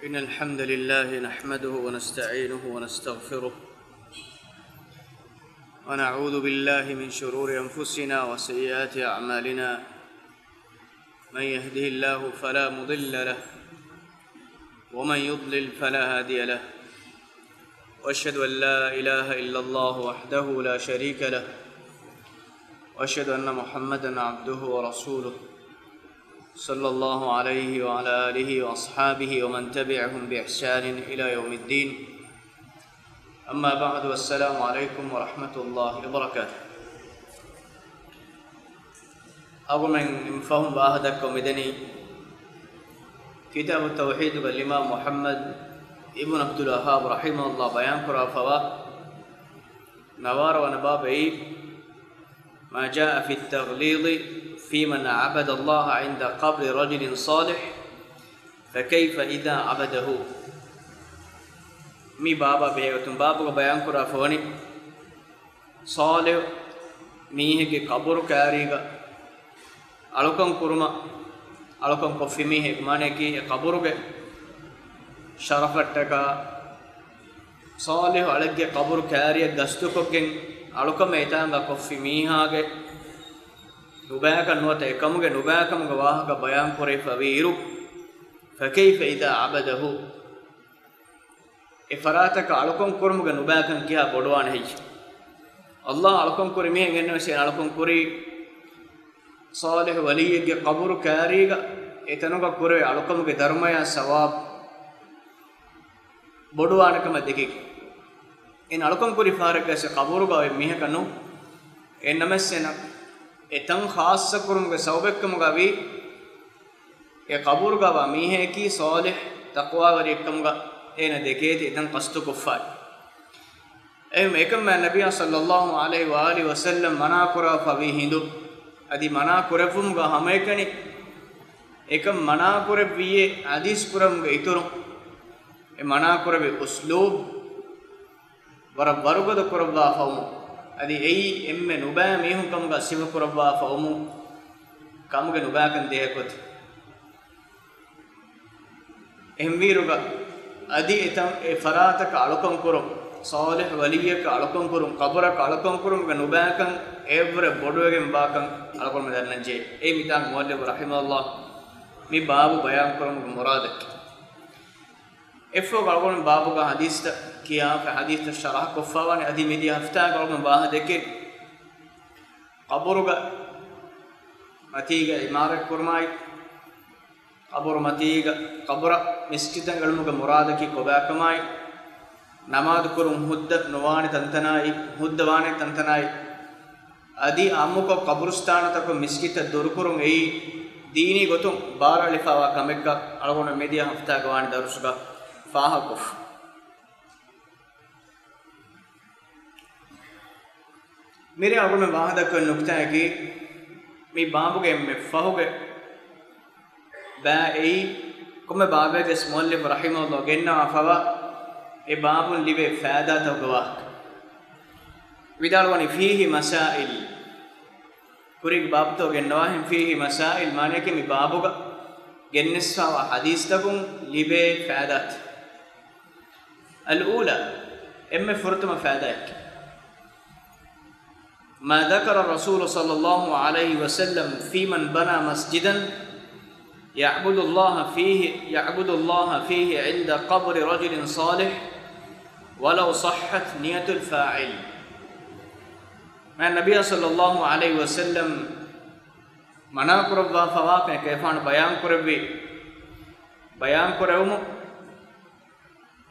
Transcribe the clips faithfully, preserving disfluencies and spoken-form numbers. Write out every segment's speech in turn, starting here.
إن الحمد لله نحمده ونستعينه ونستغفره، ونعوذ بالله من شرور أنفسنا وسيئات أعمالنا. من يهده الله فلا مضل له، ومن يضلل فلا هادي له. وأشهد أن لا إله إلا الله وحده لا شريك له، وأشهد أن محمدا عبده ورسوله، صلى الله عليه وعلى آله وأصحابه ومن تبعهم بإحسان إلى يوم الدين. أما بعد، والسلام عليكم ورحمة الله وبركاته. އަޅުގަނޑުމެން އެންމެ ފަހުން ވާހަކަ ދައްކަމުން މިދަނީ، ކިތާބު ތައުޙީދުގަ އިމާމް މުޙައްމަދު އިބްނު ޢަބްދުލް ވައްހާބް ރަޙިމަހުﷲ ބަޔާންކުރާފަވާ ނަވާރަ ވަނަ ބާބެއް، ما جاء في التغليظ في من عبد الله عند قبر رجل صالح، فكيف إذا عبده. މި ބާބާ ބެހޭގޮތުން ބާބުގަ ބަޔާންކުރާފަވަނީ، ޞާލިޙު މީހެއްގެ ޤަބުރު ކާރީގަ އަޅުކަން ކުރުމަށް އަޅުކަން ކޮށްފި މީހެއް، މާނައަކީ އެ ޤަބުރުގެ ޝަރަފަށްޓަކާ ޞާލިޙު އަޅެއްގެ ޤަބުރު ކާރިއަށް ގަސްތުކޮށްގެން އަޅުކަމެއް އެތާނގަ ކޮށްފި މީހާގެ ނުބައިކަން ނުވަތަ އެކަމުގެ ނުބައިކަމުގެ ވާހަކަ ބަޔާންކުރެވިފަވިއިރު، فكيف إذا عبده. އެ ފަރާތަކަށް އަޅުކަން ކުރުމުގެ ނުބައިކަން ކިހާ ބޮޑުވާނެ ހެއްޔެވެ؟ ﷲ އަޅުކަން ކުރި މީހެއް އެންނެވެސް އޭނަ އަޅުކަން ކުރީ ޞާލިޙު ވަލިއްޔެއްގެ ޤަބުރު ކާރީގަ އެތަނުގަ ކުރެވޭ އަޅުކަމުގެ ދަރުމަޔާ ސަވާބު ބޮޑުވާނެ ކަމަށް ދެކިގެން. އެން އަޅުކަން ކުރި ފަހަރެއްގަސް އެ ޤަބުރުގަ އޮތް މީހަކަށް ނޫން. އެންނަމެސް އޭނަ އެތަން ޚާއްޞަ ކުރުމުގެ ސަބަބެއްކަމުގަ ވީ، އެ ޤަބުރުގަ ވާ މީހަކީ ޞާލިޙު ތަޤްވާވެރިއެއްކަމުގަ އޭނަ ދެކޭތީ އެތަން ޤަޞްދުކޮށްފައި. އެހެން އެކަމާ ނަބިއްޔާ ޞައްލައްލާހު ޢަލައިހި ވައާލިހި ވަސައްލަމް މަނާކުރާފަވީ ހިނދު، އަދި މަނާކުރެއްވުމުގަ ހަމައެކަނި އެކަން މަނާކުރެއްވިއޭ ޙަދީޘް ކުރެއްވުމުގެ އިތުރުން، އެ މަނާކުރެއްވި އުސްލޫބު ވަރަށް ވަރުގަދަ ކުރައްވާފަވުމު، އަދި އެއީ އެންމެ ނުބައި މީހުން ކަމުގަ ސިފަކުރައްވާފަވުމު، ކަމުގެ ނުބައިކަން ދޭހަކޮތަށް. އެހެންވީއިރުގަ އަދި އެތަން އެ ފަރާތަކަށް އަޅުކަން ކުރުން، ޞާލިޙު ވަލިއްޔަކަށް އަޅުކަން ކުރުން، ޤަބުރަކަށް އަޅުކަން ކުރުމުގެ ނުބައިކަން އެއަށްވުރެ ބޮޑުވެގެން ވާކަން އަޅުގަނޑުމެން ދަންނަންޖެހޭ. އެއީ މިތާނގަ މުއައްލިފު ރަޙިމަހުﷲ މި ބާބު ބަޔާންކުރުމުގެ މުރާދަކީ. އެއަށްފަހު އަޅުގަނޑު ބާބުގަ ޙަދީޘްތައް ކިޔާފަ، ޙަދީޘްތައް ޝަރަޙަ ކޮށްފަވާނެ އަދި މިދިޔަ ހަފްތާގަ އަޅުގަނޑު ވާހަކަ ދެއްކި ޤަބުރުގަ މަތީގަ ޢިމާރަތް ކުރުމާއި، ޤަބުރު މަތީގަ ޤަބުރަށް މިސްކިތަށް އެޅުމުގެ މުރާދަކީ ކޮބާކަމާއި، ނަމާދު ކުރުން ހުއްދަ ނުވާނެ ތަންތަނާއި، ހުއްދަ ވާނެ ތަންތަނާއި، އަދި އާއްމުކޮށް ޤަބުރުސްތާނުތަކުން މިސްކިތަށް ދުރުކުރުން އެއީ ދީނީ ގޮތުން ބާރުއަޅިފައިވާ ކަމެއްކަން އަޅުގަނޑު މިދިޔަ ހަފްތާގަ ވާނެ ދަރުސުގަ ފާހަގަކޮށްފަ. މިރޭ އަޅުގަނޑުމެން ވާހަކަދައްކަވާ ނުކްތާއަކީ، މި ބާބުގެ އެންމެ ފަހުގެ ބައި އެއީ، ކޮންމެ ބާބެއްގެސް މުއައްލިފު ރަޙިމަހުﷲ ގެންނަވާފަވާ އެ ބާބުން ލިބޭ ފައިދާތަކުގެ ވާހަކަ. ވިދާޅުވަނީ، فيه مسائل. ކުރީގެ ބާބުތައް ގެންނަވާ ހެން، فيه مسائل މާނައަކީ މި ބާބުގަ ގެންނަވާފަވާ ޙަދީޘްތަކުން ލިބޭ ފައިދާތައް. الأولى، އެންމެ ފުރަތަމަ ފައިދާއަކީ، ما ذكر الرسول صلى الله عليه وسلم في من بنى مسجدا يعبد الله فيه، يعبد الله فيه عند قبر رجل صالح ولو صحت نية الفاعل. މާތް ނަބިއްޔާ ޞައްލައްލާހު ޢަލައިހި ވަސައްލަމް މަނާކުރައްވާފަވާ ކަމެއް އެކަލޭގެފާނު ބަޔާންކުރެއްވި، ބަޔާންކުރެވުމު،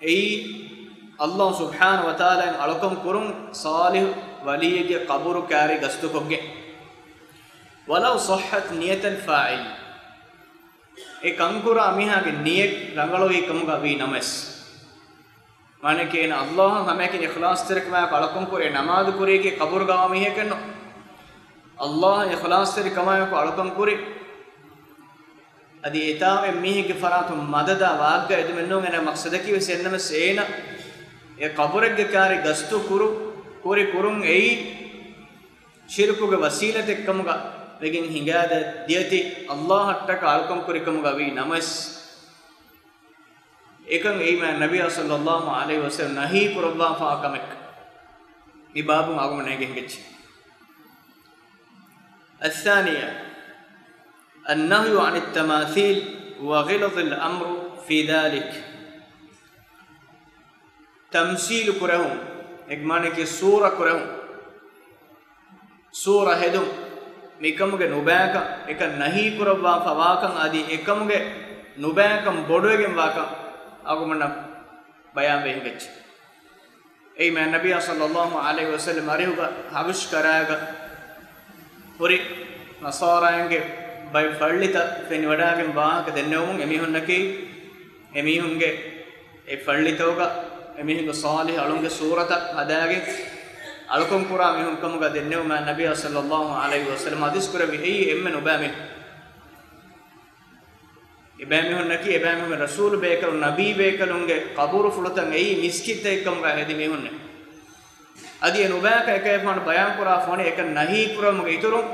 އެއީ، ﷲ ސުބްޙާނަހޫ ވަތަޢާލާއަށް އަޅުކަން ކުރުން ޞާލިޙު ވަލިއްޔެއްގެ ޤަބުރު ކާރި ގަސްތުކޮށްގެން. ولو صحت نية الفاعل. އެ ކަންކުރާ މީހާގެ ނިޔަތް ރަނގަޅުވި ކަމުގަ ވީ ނަމަވެސް. މާނައަކީ، އޭނަ ﷲ އަށް ހަމައެކަނި އިޚްލާޞްތެރިކަމާއެކު އަޅުކަން ކުރި، ނަމާދު ކުރީކީ ޤަބުރުގަ ވާ މީހެކެއްނު. ﷲ އަށް އިޚްލާޞްތެރިކަމާއެކު އަޅުކަން ކުރި. އަދި އެތާ އެއް މީހެއްގެ ފަރާތުން މަދަދާ ވާގަ އެދުމެއްނޫން އޭނަ މަޤްޞަދަކީ ވެސް އެންނަމެސް އޭނަ އެ ޤަބުރެއްގެ ކާރި ގަސްތު ކުރު، ކުރި ކުރުން އެއީ ޝިރުކުގެ ވަސީލަތެއްކަމުގަ ވެގެން ހިނގާދޭ ދިޔަތި ﷲ އަށްޓަކާ އަޅުކަން ކުރި ކަމުގަ ވީ ނަމަވެސް، އެކަން އެއީ މާތް ނަބިއްޔާ ޞައްލައްލާހު ޢަލައިހި ވަސައްލަމަ ނަހީ ކުރައްވާފާ ކަމެއް. މި ބާބުން އަޅުގަނޑު އެނގި ހިނގައްޖެ. الثانية، النهي عن التماثيل وغلظ الأمر في ذلك. ތަމްސީލު ކުރެހުން، އެގްމާނެކި ސޫރަ ކުރެހުން، ސޫރަ ހެދުން، މިކަމުގެ ނުބައިކަން، އެކަން ނަހީ ކުރައްވާފަވާކަން އަދި އެކަމުގެ ނުބައިކަން ބޮޑުވެގެންވާކަން އަޅުގަނޑަށް ބަޔާންވެ ހިނގައްޖެ. އެއީ މާތް ނަބިއްޔާ ޞައްލައްލާހު ޢަލައިހި ވަސައްލަމަ އަރިހުގަ ޙަބަޝް ކަރާގަ ހުރި ނަޞާރާއިންގެ ބައެއް ފައްޅިތައް ފެނިވަޑާގެން ވާހަކަ ދެންނެވުމުން އެމީހުންނަކީ، އެމީހުންގެ އެ ފައްޅިތަކުގަ އެމީހުންގެ ޞާލިޙު އަޅުންގެ ސޫރަތައް ހަދާގެން އަޅުކަން ކުރާ މީހުން ކަމުގަ ދެންނެވުމާ ނަބިއްޔާ ޞައްލައްލާހު ޢަލައިހި ވަސައްލަމަ ޙަދީޘް ކުރެއްވި އެއީ އެންމެ ނުބައި މީހުން. އެބައިމީހުންނަކީ އެބައިމީހުން ރަސޫލު ބޭކަލުން، ނަބީ ބޭކަލުންގެ ޤަބުރުފުޅުތައް އެއީ މިސްކިތްތަކެއްކަމުގަ ހެދި މީހުންނެއް. އަދި އެ ނުބައިކަން އެކަލޭގެފާނު ބަޔާންކުރާފަވަނީ އެކަން ނަހީ ކުރުމުގެ އިތުރުން،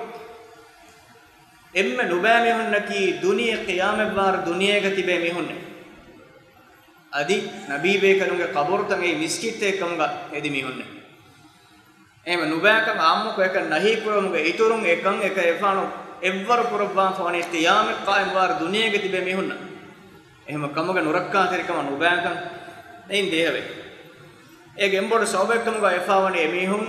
އެންމެ ނުބައިމީހުންނަކީ ދުނިޔެ ޤިޔާމަތްވާރު ދުނިޔޭގަ ތިބޭ މީހުންނެއް. އަދި ނަބީ ބޭކަލުންގެ ޤަބުރުތައް އެއީ މިސްކިތްތަކެއްކަމުގަ ހެދި މީހުންނެއް. އެހެން ނުބައިކަން އާއްމުކޮށް އެކަން ނަހީ ކުރުމުގެ އިތުރުން އެކަން އެކަލޭގެފާނު އެއްވަރު ކުރައްވާފަވަނީ ޤިޔާމަތް ޤާއިމްވާރު ދުނިޔޭގަ ތިބޭ މީހުންނަށް. އެހެން ކަމުގެ ނުރައްކާތެރިކަމަށް ނުބައިކަން ދޭން ދޭހަވޭ. އޭގެ އެންބޮޑު ސަބަބެއްކަމުގަ ވެފަވަނީ އެމީހުން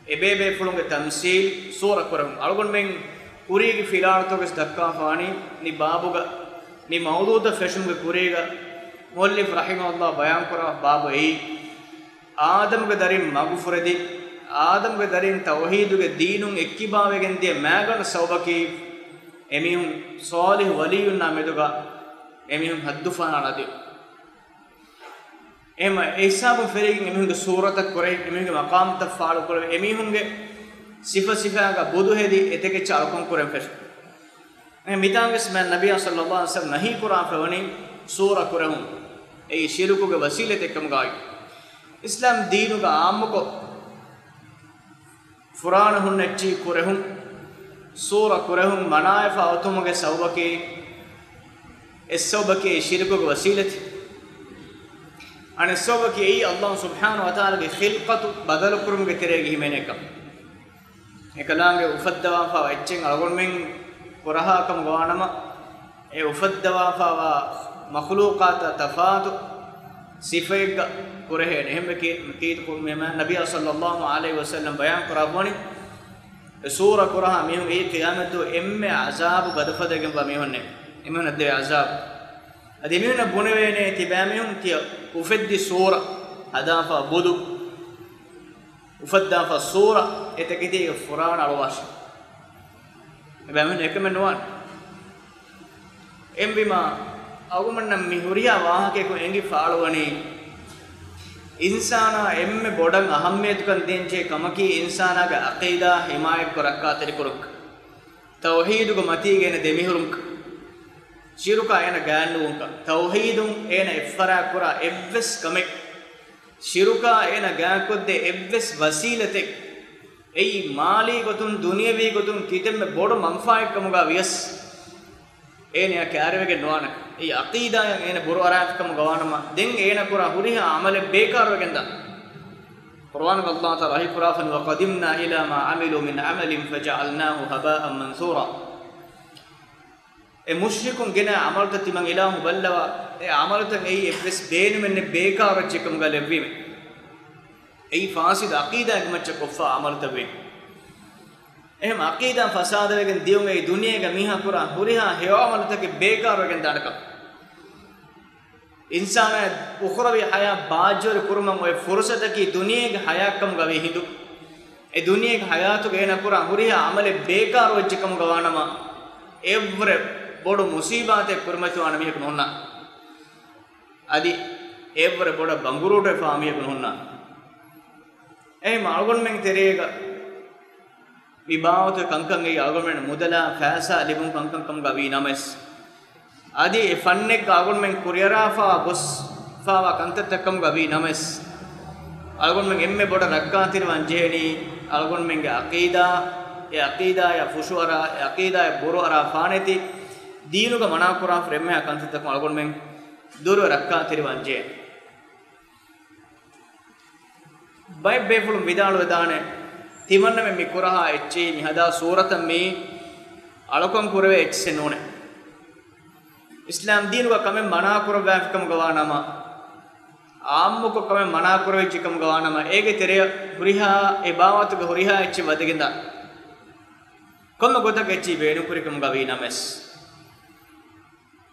އެބޭބޭފުޅުންގެ ތަމްސީލް، ސޫރަ ކުރެހުން. އަޅުގަނޑުމެން ކުރީގެ ފިލާވަޅުތަކުގަސް ދައްކާފަވަނީ މި ބާބުގަ، މި މައުޟޫޢަށް ފެށުމުގެ ކުރީގަ މުއައްލިފް ރަޙިމަހުﷲ ބަޔާންކުރާ ބާބު އެއީ، އާދަމުގެ ދަރިން މަގުފުރެދި، އާދަމުގެ ދަރިން ތައުޙީދުގެ ދީނުން އެއްކިބާވެގެން ދިޔަ މާގަނޑު ސަބަބަކީ، އެމީހުން ޞާލިޙު ވަލިއްޔުންނާ މެދުގަ އެމީހުން ހައްދުފަހަނަ އަޅާދިޔުން. އެހެން އެ ހިސާބުން ފެށިގެން އެމީހުންގެ ސޫރަތައް ކުރެހި، އެމީހުންގެ މަޤާމްތައް ފާޅުކުރެވި، އެމީހުންގެ ސިފަ ސިފައިގަ ބުދު ހެދި އެތަކެއްޗަށް އަޅުކަން ކުރަން ފެށި. އެ މިތާނގަސް މާތް ނަބިއްޔާ ޞައްލައްލާހު ޢަލައިހި ވަސައްލަމަ ނަހީ ކުރާފަވަނީ ސޫރަ ކުރެހުން. އެއީ ޝިރުކުގެ ވަސީލަތެއްކަމުގައި. އިސްލާމް ދީނުގަ އާއްމުކޮށް ފުރާނަ ހުންނަ އެއްޗިހި ކުރެހުން، ސޫރަ ކުރެހުން މަނާވެފަ އޮތުމުގެ ސަބަބަކީ، އެއް ސަބަބަކީ ޝިރުކުގެ ވަސީލަތެއް. އަނެއް ސަބަބަކީ އެއީ ﷲ ސުބްޙާނަހޫ ވަތަޢާލާގެ ޚިލްޤަތު ބަދަލުކުރުމުގެ ތެރޭގަ ހިމެނޭކަން. އެކަލާނގެ އުފައްދަވާފަ އެއްޗެއް އަޅުގަނޑުމެން ކުރަހާ ކަމުގަ ވާނަމަ، އެ އުފައްދަވާފަވާ މަޚްލޫޤާތާ ތަފާތު ސިފައެއްގަ ކުރެހޭނެ. އެހެންވެ ކީ، ކީރިތި ކުރުމޭ ނަބިއްޔާ ޞައްލައްލާހު ޢަލައިހި ވަސައްލަމަ ބަޔާން ކުރާފަވަނީ، އެ ސޫރަ ކުރަހާ މީހުން އެއީ ޤިޔާމަތްދުވަހު އެންމެ ޢަޒާބު ގަދަފަދައިގެންވާ މީހުންނެއް. އެމީހުންނަށް ދެވޭ ޢަޒާބު. އަދި އެމީހުންނަށް ބުނެވޭނެ ތިބާމީހުން ތިޔަ އުފެއްދި ސޫރަ، ހަދާފަ ބުދު، އުފައްދާފަ ސޫރަ، އެތަކެތީގެ ފުރާނަ އަޅުވާށި. އެބައިމީހުން އެކަމެއް ނުވާނެ. އެހެންވީމާ، އަޅުގަނޑަށް މި ހުރިހާ ވާހަކަޔަކުން އެނގިފަ އަޅުވަނީ، އިންސާނާ އެންމެ ބޮޑަށް އަހައްމިޔަތުކަން ދޭންޖެހޭ ކަމަކީ އިންސާނާގެ ޢަޤީދާ ހިމާޔަތްކޮށް ރައްކާތެރިކުރުންކަން. ތައުޙީދުގެ މަތީގަ އޭނަ ދެމިހުރުންކަން. ޝިރުކާ އޭނަ ގާތްނުވުންކަން. ތައުޙީދުން އޭނަ އެއްފަރާތްކުރާ އެއްވެސް ކަމެއް، ޝިރުކާ އޭނަ ގާތްކޮށްދޭ އެއްވެސް ވަސީލަތެއް، އެއީ މާލީ ގޮތުން، ދުނިޔަވީ ގޮތުން ކިތަންމެ ބޮޑު މަންފާއެއްކަމުގަ ވިޔަސް، އޭނަޔާ ކައިރިވެގެން ނުވާނެ. އެއީ ޢަޤީދާއަށް އޭނަ ބުރުއަރާފިކަމުގަ ވާނަމަ، ދެން އޭނަ ކުރާ ހުރިހާ ޢަމަލެއް ބޭކާރުވެގެންދާނެ. ޤުރުއާނުގަ ﷲ ތަޢާލާ ވަޙީކުރާފަނި، وَقَدِمْنَا إِلَىٰ مَا عَمِلُوا مِنْ عَمَلٍ فَجَعَلْنَاهُ هَبَاءً مَنْثُورًا. އެ މުޝްރިކުން ގެނައި ޢަމަލުތައް ތިމަން އިލާހު ބައްލަވާ، އެ ޢަމަލުތައް އެއީ އެއްވެސް ބޭނުމެއްނެތް ބޭކާރު އެއްޗެއްކަމުގަ ލެއްވީމެ. އެއީ ފާސިދު ޢަޤީދާގެ މައްޗަށް ކޮށްފާ ޢަމަލުތައް ވޭ. އެހެން ޢަޤީދާ ފަސާދަވެގެން ދިޔުން އެއީ ދުނިޔޭގަ މީހާ ކުރާ ހުރިހާ ހެޔޮ ޢަމަލުތަކެއް ބޭކާރުވެގެން ދާނެ ކަމެއް. އިންސާނާ އުޚްރަވީ ޙަޔާތް ބާއްޖަވެރި ކުރުމަށް އޮތް ފުރުޞަތަކީ ދުނިޔޭގެ ޙަޔާތްކަމުގަ ވީ ހިނދު، އެ ދުނިޔޭގެ ޙަޔާތުގަ އޭނަ ކުރާ ހުރިހާ ޢަމަލެއް ބޭކާރު ވެއްޖެކަމުގަ ވާނަމަ، އެއްވުރެ ބޮޑު މުޞީބާތެއް ކުރިމަތިވާނެ މީހަކު ނޯންނާނެ. އަދި އެއްވުރެ ބޮޑަށް ބަނގުރޫޓުވެފާ މީހަކު ނޯންނާނެ. އެހެން އަޅުގަނޑުމެން ތެރޭގަ މި ބާވަތުގެ ކަންކަން އެއީ އަޅުގަނޑުމެން މުދަލާ ފައިސާ ލިބުން ކަންކަން ކަމުގަ ވީ ނަމަވެސް، އަދި އެ ފަންނެއްގަ އަޅުގަނޑުމެން ކުރިއަރާފަ ގޮސްފަވާ ކަންތައްތައް ކަމުގަ ވީ ނަމަވެސް، އަޅުގަނޑުމެން އެންމެ ބޮޑަށް ރައްކާތެރިވާން ޖެހެނީ އަޅުގަނޑުމެންގެ ޢަޤީދާ، އެ ޢަޤީދާޔާ ފުށުއަރާ، އެ ޢަޤީދާޔަށް ބުރުއަރާފާނެތި، ދީނުގަ މަނާކުރާފަ އެންމެހާ ކަންތައްތަކުން އަޅުގަނޑުމެން ދުރު ރައްކާތެރިވާންޖެހޭ. ބައެއް ބޭފުޅުން ވިދާޅުވެދާނެ، ތިމަންނަމެން މި ކުރަހާ އެއްޗިހި މި ހަދާ ސޫރަތަށް މީ އަޅުކަން ކުރެވޭ އެއްޗެއް ނޫނޭ. އިސްލާމް ދީނުގަ ކަމެއް މަނާ ކުރައްވާފިކަމުގަ ވާނަމަ، އާއްމުކޮށް ކަމެއް މަނާ ކުރެވިއްޖެކަމުގަ ވާނަމަ، އޭގެ ތެރެއަށް ހުރިހާ އެ ބާވަތުގެ ހުރިހާ އެއްޗެއް ވަދެގެންދާ. ކޮންމެ ގޮތަކަށް އެއްޗިހި ބޭނުންކުރިކަމުގަ ވީ ނަމަވެސް.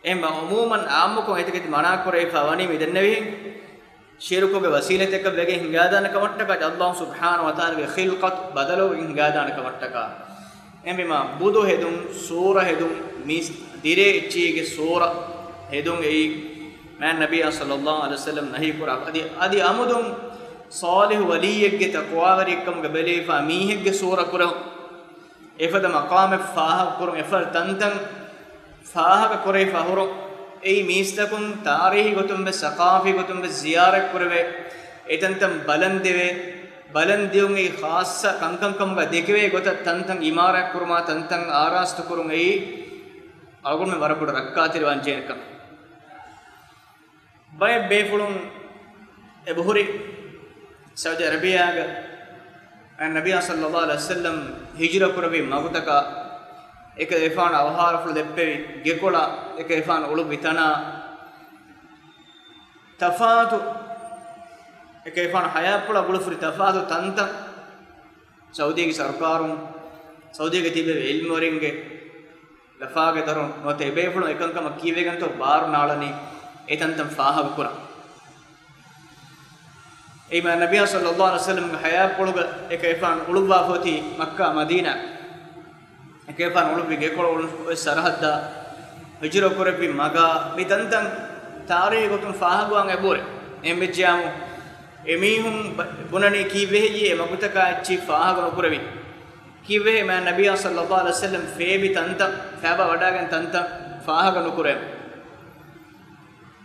އެހެންވެ، އުމޫމަން އާއްމުކޮށް އެތަކެތި މަނާކުރެވިފަ ވަނީ މި ދެންނެވިހެން، ޝިރުކުގެ ވަސީލަތަކަށް ވެގެން ހިނގާދާނެ ކަމަށްޓަކާ، ﷲ ސުބްޙާނަހޫ ވަތަޢާލާގެ ޚިލްޤަތު ބަދަލުވެގެން ހިނގާދާނެ ކަމަށްޓަކާ. އެހެންވީމާ، ބުދު ހެދުން، ސޫރަ ހެދުން، މީސް ދިރޭ އެއްޗީގެ ސޫރަ ހެދުން އެއީ، މާތް ނަބިއްޔާ ޞައްލައްލާހު ޢަލައިހި ވަސައްލަމް ނަހީ ކުރާ. އަދި، އަދި އަމުދުން ޞާލިޙު ވަލިއްޔެއްގެ ތަޤްވާވެރިއެއްކަމުގަ ބެލެވިފާ މީހެއްގެ ސޫރަ ކުރެވުން. އެފަދަ މަޤާމެއް ފާހަގަކުރުން، އެފަދަ ތަންތަން ފާހަގަކުރެވިފަ ހުރުން، އެއީ މީސްތަކުން ތާރީހީ ގޮތުން ވެސް، ސަޤާފީ ގޮތުން ވެސް ޒިޔާރަތް ކުރެވޭ، އެ ތަންތަން ބަލަން ދެވޭ، ބަލަން ދިޔުން އެއީ ޚާއްޞަ ކަންކަން ކަމުގަ ދެކެވޭ ގޮތަށް ތަންތަން އިމާރާތް ކުރުމާ، ތަންތަން އާރާސްތު ކުރުން އެއީ އަޅުގަނޑުމެން ވަރަށް ބޮޑަށް ރައްކާތެރިވާން ޖެހޭ ކަމެއް. ބައެއް ބޭފުޅުން އެބަހުރި ސައުދި އަރަބިއާގަ ނަބިއްޔާ ޞައްލައްލާހު ޢަލައިހި ވަސައްލަމް ހިޖުރަ ކުރެއްވި މަގުތަކާ، އެކަލޭގެފާނު އަވަހާރަފުޅު ދެއްޕެވި ގެކޮޅާ، އެކަލޭގެފާނު އުޅުއްވި ތަނާ، ތަފާތު، އެކަލޭގެފާނު ޙަޔާތްޕުޅާ ގުޅުފުރި ތަފާތު ތަންތަން، ސައުދީގެ ސަރުކާރުން، ސައުދީގަ ތިބެވި ޢިލްމުވެރިންގެ ލަފާގެ ދަރުން ނުވަތަ އެބޭފުޅުން އެކަންކަމަށް ކީއްވެގެންތޯ ބާރު ނާޅަނީ އެ ތަންތަން ފާހަގަކުރަން. އެއީ މާތް ނަބިއްޔާ ޞައްލައްލާހު ޢަލައިހި ވަސައްލަމްގެ ޙަޔާތްޕުޅުގަ އެކަލޭގެފާނު އުޅުއްވާފަ އޮތީ މައްކާ މަދީނާ. އެކަލޭގެފާނު އުޅުއްވި ގެކޮޅު އުޅުން އޮތް ސަރަހައްދާ، ހިޖުރަ ކުރެއްވި މަގާ، މި ތަންތަން ތާރީހީ ގޮތުން ފާހަގަވާން އެބަހުރޭ. އެހެންވެއްޖެޔާމު، އެމީހުން ބަ-، ބުނަނީ ކީއްވެހެއްޔޭ އެ މަގުތަކާ އެއްޗެއް ފާހަގަ ނުކުރެވިން؟ ކީއްވެހޭ މާތް ނަބިއްޔާ ޞައްލައްލާހު ޢަލައިހި ވަސައްލަމް ފޭބި ތަންތަން، ފޭބާ ވަޑާގެން ތަންތަން ފާހަގަ ނުކުރޭ؟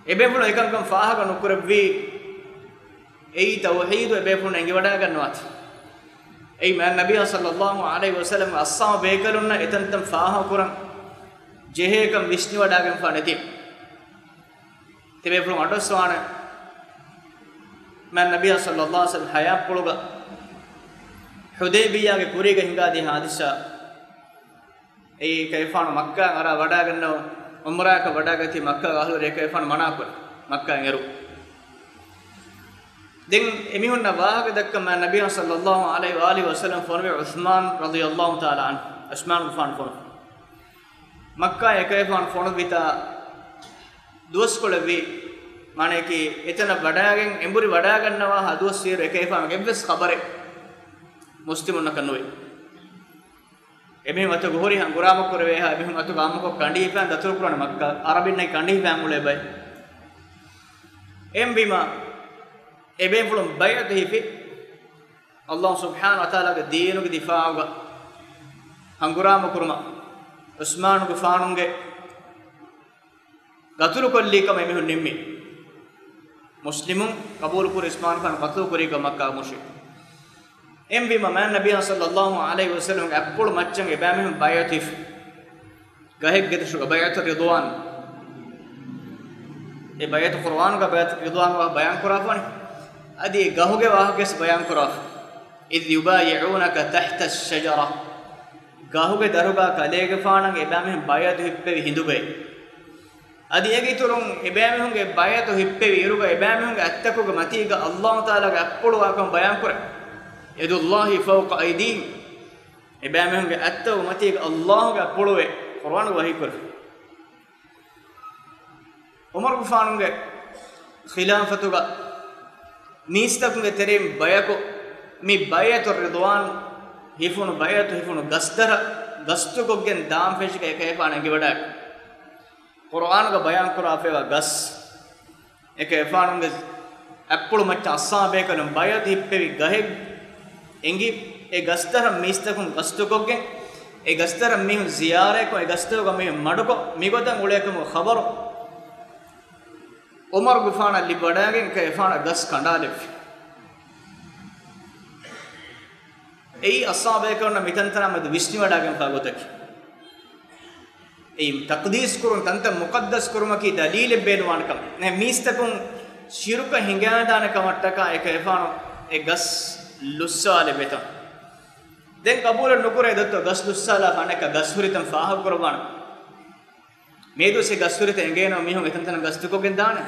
އެބޭފުޅުން އެކަންކަން ފާހަގަ ނުކުރެއްވީ، އެއީ ތައުޙީދު އެބޭފުޅުން އެނގިވަޑާގަންނަވާތީ. އެއީ މާތް ނަބިއްޔާ ޞައްލައްލާހު ޢަލައިހި ވަސައްލަމްގެ އަޞްޙާބު ބޭކަލުންނަށް އެތަންތަން ފާހަގަކުރަން ޖެހޭކަން ވިސްނިވަޑާގެންފާ ނެތީ. ތިބޭފުޅުން އަޑުއައްސަވާނެ މާތް ނަބިއްޔާ ޞައްލައްލާހު ޢަލައިހި ވަސައްލަމް ޙަޔާތްޕުޅުގަ ޙުދައިބިއްޔާގެ ކުރީގަ ހިނގާދިޔަ ޙާދިސާ. އެއީ އެކަލޭގެފާނު މައްކާ އަރާ ވަޑާގަންނަވަން ޢުމްރާއަކަށް ވަޑާގަތީ މައްކާގަ އަހުލުވެރި އެކަލޭގެފާނު މަނާކުރި މައްކާއިން އެރު. ދެން އެމީހުންނަށް ވާހަކަ ދައްކަން މާތް ނަބިއްޔާ ޞައްލައްލާހު ޢަލައިހި ވައާލިހި ވަސައްލަމް ފޮނުވި ޢުޘްމާން ރަޟިޔައްލާހު ތަޢާލާ ޢަންހު، ޢުޘްމާނުގެފާނު ފޮނު. މައްކާއިން އެކަލޭގެފާނު ފޮނުއްވިތާ ދުވަސްކޮޅެއްވީ، މާނަޔަކީ އެތަނަށް ވަޑާގެން އެނބުރި ވަޑާގަންނަވާ ހަ ދުވަސް އިރު އެކަލޭގެފާނުގެ އެއްވެސް ޚަބަރެއް މުސްލިމުންނަކަށް ނުވި. އެމީހުން އަތުގަ ހުރި ހަނގުރާމަ ކުރެވޭހާ، އެމީހުން އަތުގަ އާއްމުކޮށް ކަނޑި ހިފާން ދަތުރުކުރާނެ މައްކާ، ޢަރަބިންނަކީ ކަނޑި ހިފާން އުޅޭ ބައެއް. އެހެންވީމާ، އެބޭފުޅުން ބައިޢަތު ހިފި، ﷲ ސުބްޙާނަހޫ ވަތަޢާލާގެ ދީނުގެ ދިފާޢުގަ ހަނގުރާމަ ކުރުމަށް ޢުޘްމާނުގެފާނުގެ ގަތުލުކޮށްލީ ކަމަށް އެމީހުން ނިންމި. މުސްލިމުން ޤަބޫލުކުރި ޢުޘްމާނުގެފާނު ޤަތުލުކުރީ ކަމަށް މައްކާ މުޝްރިކުން. އެހެންވީމަ މާތް ނަބިއްޔާ ޞައްލައްލާހު ޢަލައިހި ވަސައްލަމްގެ އަތްޕުޅު މައްޗަށް އެބައިމީހުން ބައިޢަތު ހިފި. ގަހެއްގެ ދަށުގަ ބައިޢަތު ރިޟްވާން. އެ ބައިޢަތު ޤުރުއާނުގަ ބައިޢަތު ރިޟްވާން ވާހަކަ ބަޔާން ކުރާފަވަނީ. އަދި އެ ގަހުގެ ވާހަކަވެސް ބަޔާން ކުރާފަ. إذ يبايعونك تحت الشجرة. ގަހުގެ ދަށުގަ ކަލޭގެފާނަށް އެބައިމީހުން ބައިޢަތު ހިއްޕެވި ހިނދުގައި. އަދި އޭގެ އިތުރުން އެބައިމީހުންގެ ބައިޢަތު ހިއްޕެވި އިރުގަ އެބައިމީހުންގެ އަތްތަކުގެ މަތީގަ ﷲ ތަޢާލާގެ އަތްޕުޅު ވާކަން ބަޔާން ކުރޭ. يد الله فوق أيديهم. އެބައިމީހުންގެ އަތްތަކުގެ މަތީގަ ﷲ ގެ އަތްޕުޅުވޭ ޤުރުއާނުގަ ވަޙީކުރެފަ. ޢުމަރުގެފާނުގެ ޚިލާފަތުގަ މީސްތަކުންގެ ތެރެއިން ބަޔަކު މި ބައިޢަތު ރިޟްވާން ހިފުނު، ބައިޢަތު ހިފުނު ގަސްދަށަށް ގަސްތުކޮށްގެން ދާން ފެށިގެން އެކަލޭގެފާނު އެނގިވަޑާގެން. ޤުރުއާނުގަ ބަޔާން ކުރާފައިވާ ގަސް، އެކަލޭގެފާނުގެ އަތްޕުޅު މައްޗަށް އަޞްޙާބޭކަލުން ބައިޢަތު ހިއްޕެވި ގަހެއް އެނގި، އެ ގަސްދަށަށް މީސްތަކުން ގަސްތުކޮށްގެން، އެ ގަސްދަށަށް މީހުން ޒިޔާރަތްކޮށް، އެ ގަސްތަކުގަ މީހުން މަޑުކޮށް، މިގޮތަށް އުޅޭކަމުގެ ޚަބަރު ޢުމަރުގެފާނަށް ލިބިވަޑާގެން، އެކަލޭގެފާނަށް ގަސް ކަނޑާލެއްވި. އެއީ އަޞްޙާބޭކަލުންނަށް މިތަންތަނާ މެދު ވިސްނިވަޑާގެންފާ ގޮތަކީ. ތަޤްދީސް ކުރުން، ތަންތަން މުޤައްދަސް ކުރުމަކީ ދަލީލެއް ބޭނުންވާނެ ކަމެއް. މީސްތަކުން ޝިރުކަށް ހިނގާދާނެ ކަމަށްޓަކާ އެކަލޭގެފާނު އެ ގަސް ލުއްސާލެއް ވެތަން. ދެން ޤަބޫލެއް ނުކުރޭ ދޮއްތޯ ގަސް ލުއްސާލާފަ އަނެއްކާ ގަސް ހުރިތަން ފާހަގަކުރައްވާނެ. މިއަދުވެސް އެ ގަސް ހުރިތަން އެނގޭނަމަ މީހުން އެތަންތަނަށް ގަސްތުކޮށްގެން ދާނެ.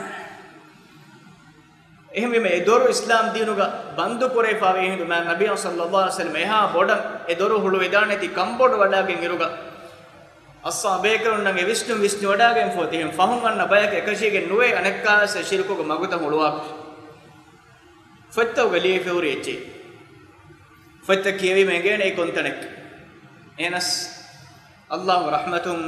އެހެންވީމަ އެ ދޮރު އިސްލާމް ދީނުގަ ބަންދު ކުރެވިފައިވޭ ހިނދު މާތް ނަބިއްޔާ ޞައްލައްލާހު ޢަލައިހި ވަސައްލަމަ އެހާ ބޮޑަށް އެ ދޮރު ހުޅުވިދާނެތީ ކަންބޮޑުވަޑާގެން އިރުގަ، އައްޞާ ބޭކަލުންނަށް އެ ވިސްނުން ވިސްނިވަޑާގެންފޯ ތިހެން ފަހުން އަންނަ ބަޔަކަށް އެކަށީގެން ނުވޭ އަނެއްކާވެސް އެ ޝިރުކުގެ މަގުތައް ހުޅުވާކަށް. ފޮތްތަކުގަ ލިޔެފަ ހުރި އެއްޗެއް. ފޮތްތައް ކިޔެވީމަ އެނގޭނެ އެއީ ކޮންތަނެއް. އެހެނަސް އައްލާހު ރަޙްމަތުން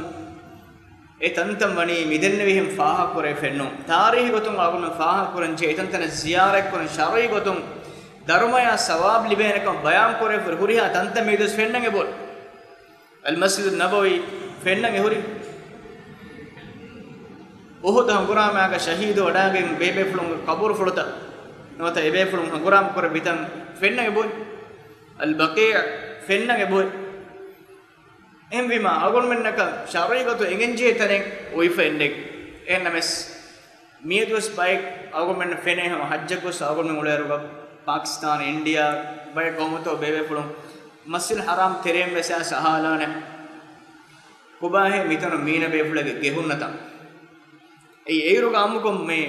އެ ތަންތަން ވަނީ މިދެންނެވިހެން ފާހަގަކުރެވިފައެއްނު. ތާރީހި ގޮތުން އަޅުގަނޑުމެން ފާހަގަކުރަންޖެހޭ އެތަންތަނަށް ޒިޔާރަތްކުރަން، ޝަރުޢީ ގޮތުން ދަރުމަޔާ ސަވާބު ލިބޭނެކަން ބަޔާންކުރެވިފަ ހުރިހާ ތަންތަން މިއަދުވެސް ފެންނަން އެބަހުރި. އަލްމަސްޖިދު ނަބަވީ ފެންނަން އެހުރި. އުހުދު ހަނގުރާމާގަ ޝަހީދު ވަޑާގެން ބޭބޭފުޅުންގެ ޤަބުރުފުޅުތައް ނުވަތަ އެބޭފުޅުން ހަނގުރާމަ ކުރެއްވިތަން ފެންނަން އެބަހުރި. އަލްބަޤީޢު ފެންނަން އެބަހުރި. އެހެންވީމާ، އަޅުގަނޑުމެންނަކަށް ޝަރުޢީ ގޮތުން އެނގެންޖެހޭ ތަނެއް އޮތްފަ އެއްނެތް. އެހެންނަމަވެސް، މިއަދުވެސް ބައެއް އަޅުގަނޑުމެންނަށް ފެނޭ ހަމަ ޙައްޖަކުވެސް އަޅުގަނޑުމެން އުޅޭއިރުގަ ޕާކިސްތާން، އިންޑިއާ، ބައެއް ޤައުމުތައް ބޭބޭފުޅުން މަސްޖިދުލް ޙަރާމް ތެރޭން ވެސް އައިސް އަހާލާނެ. ކޮބާހޭ މިތަނުން މީނަ ބޭފުޅެއްގެ ގެ ހުންނަތަން. އެއީ އެއިރުގަ އާއްމުކޮށް މި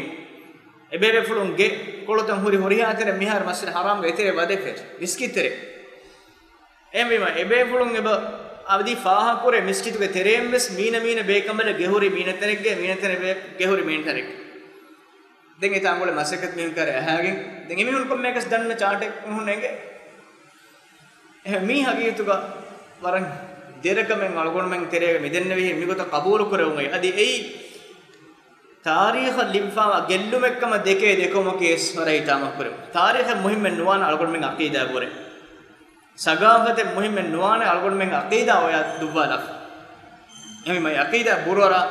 އެބޭބޭފުޅުން ގެ ކޮޅުތައް ހުރި ހުރިހާ ތެރެއަށް މިހާރު މަސްޖިދުލް ޙަރާމްގެ އެތެރެ ވަދެފަ މިސްކިތްތެރެ. އެހެންވީމަ، އެބޭފުޅުން އެބަ އަދި ފާހަގަކުރޭ މިސްކިތުގެ ތެރެއިން ވެސް މީނަ މީނަ ބޭކަނބަލެއް ގެ ހުރީ މީނަ ތަނެއްގަ، މީނަ ތަނެއް ބޭ-، ގެ ހުރީ މީނަ ތަނެއްގަ. ދެން އެތާނގުޅޭ މަސައްކަތް މީހުން ކަރޭ އަހާގެން. ދެން އެމީހުން ކޮންމެއަކަސް ދަންނަ ޗާޓެއް މީހުން އެނގޭ. އެހެން މީ ހަގީގަތުގަ ވަރަށް ދެރަކަމެއް އަޅުގަނޑުމެން ތެރޭގަ މިދެންނެވިހެން މިގޮތަށް ޤަބޫލުކުރެވުމެއް. އަދި އެއީ ތާރީޚަށް ލިބިފައިވާ ގެއްލުމެއްކަމަށް ދެކޭ ދެކުމަކީ ވެސް ވަރަށް ހިތާމަކުރެވުން. ތާރީޚެއް މުހިއްމެއް ނުވާނެ އަޅުގަނޑުމެން އަޤީދާ ބުރެ. ސަގާފަތެއް މުހިއްމެއް ނުވާނެ އަޅުގަނޑުމެން އަޤީދާ އޮޔާ ދުއްވާލާފަ. އެހެންވީމަ އަޤީދާ ބުރުއަރާ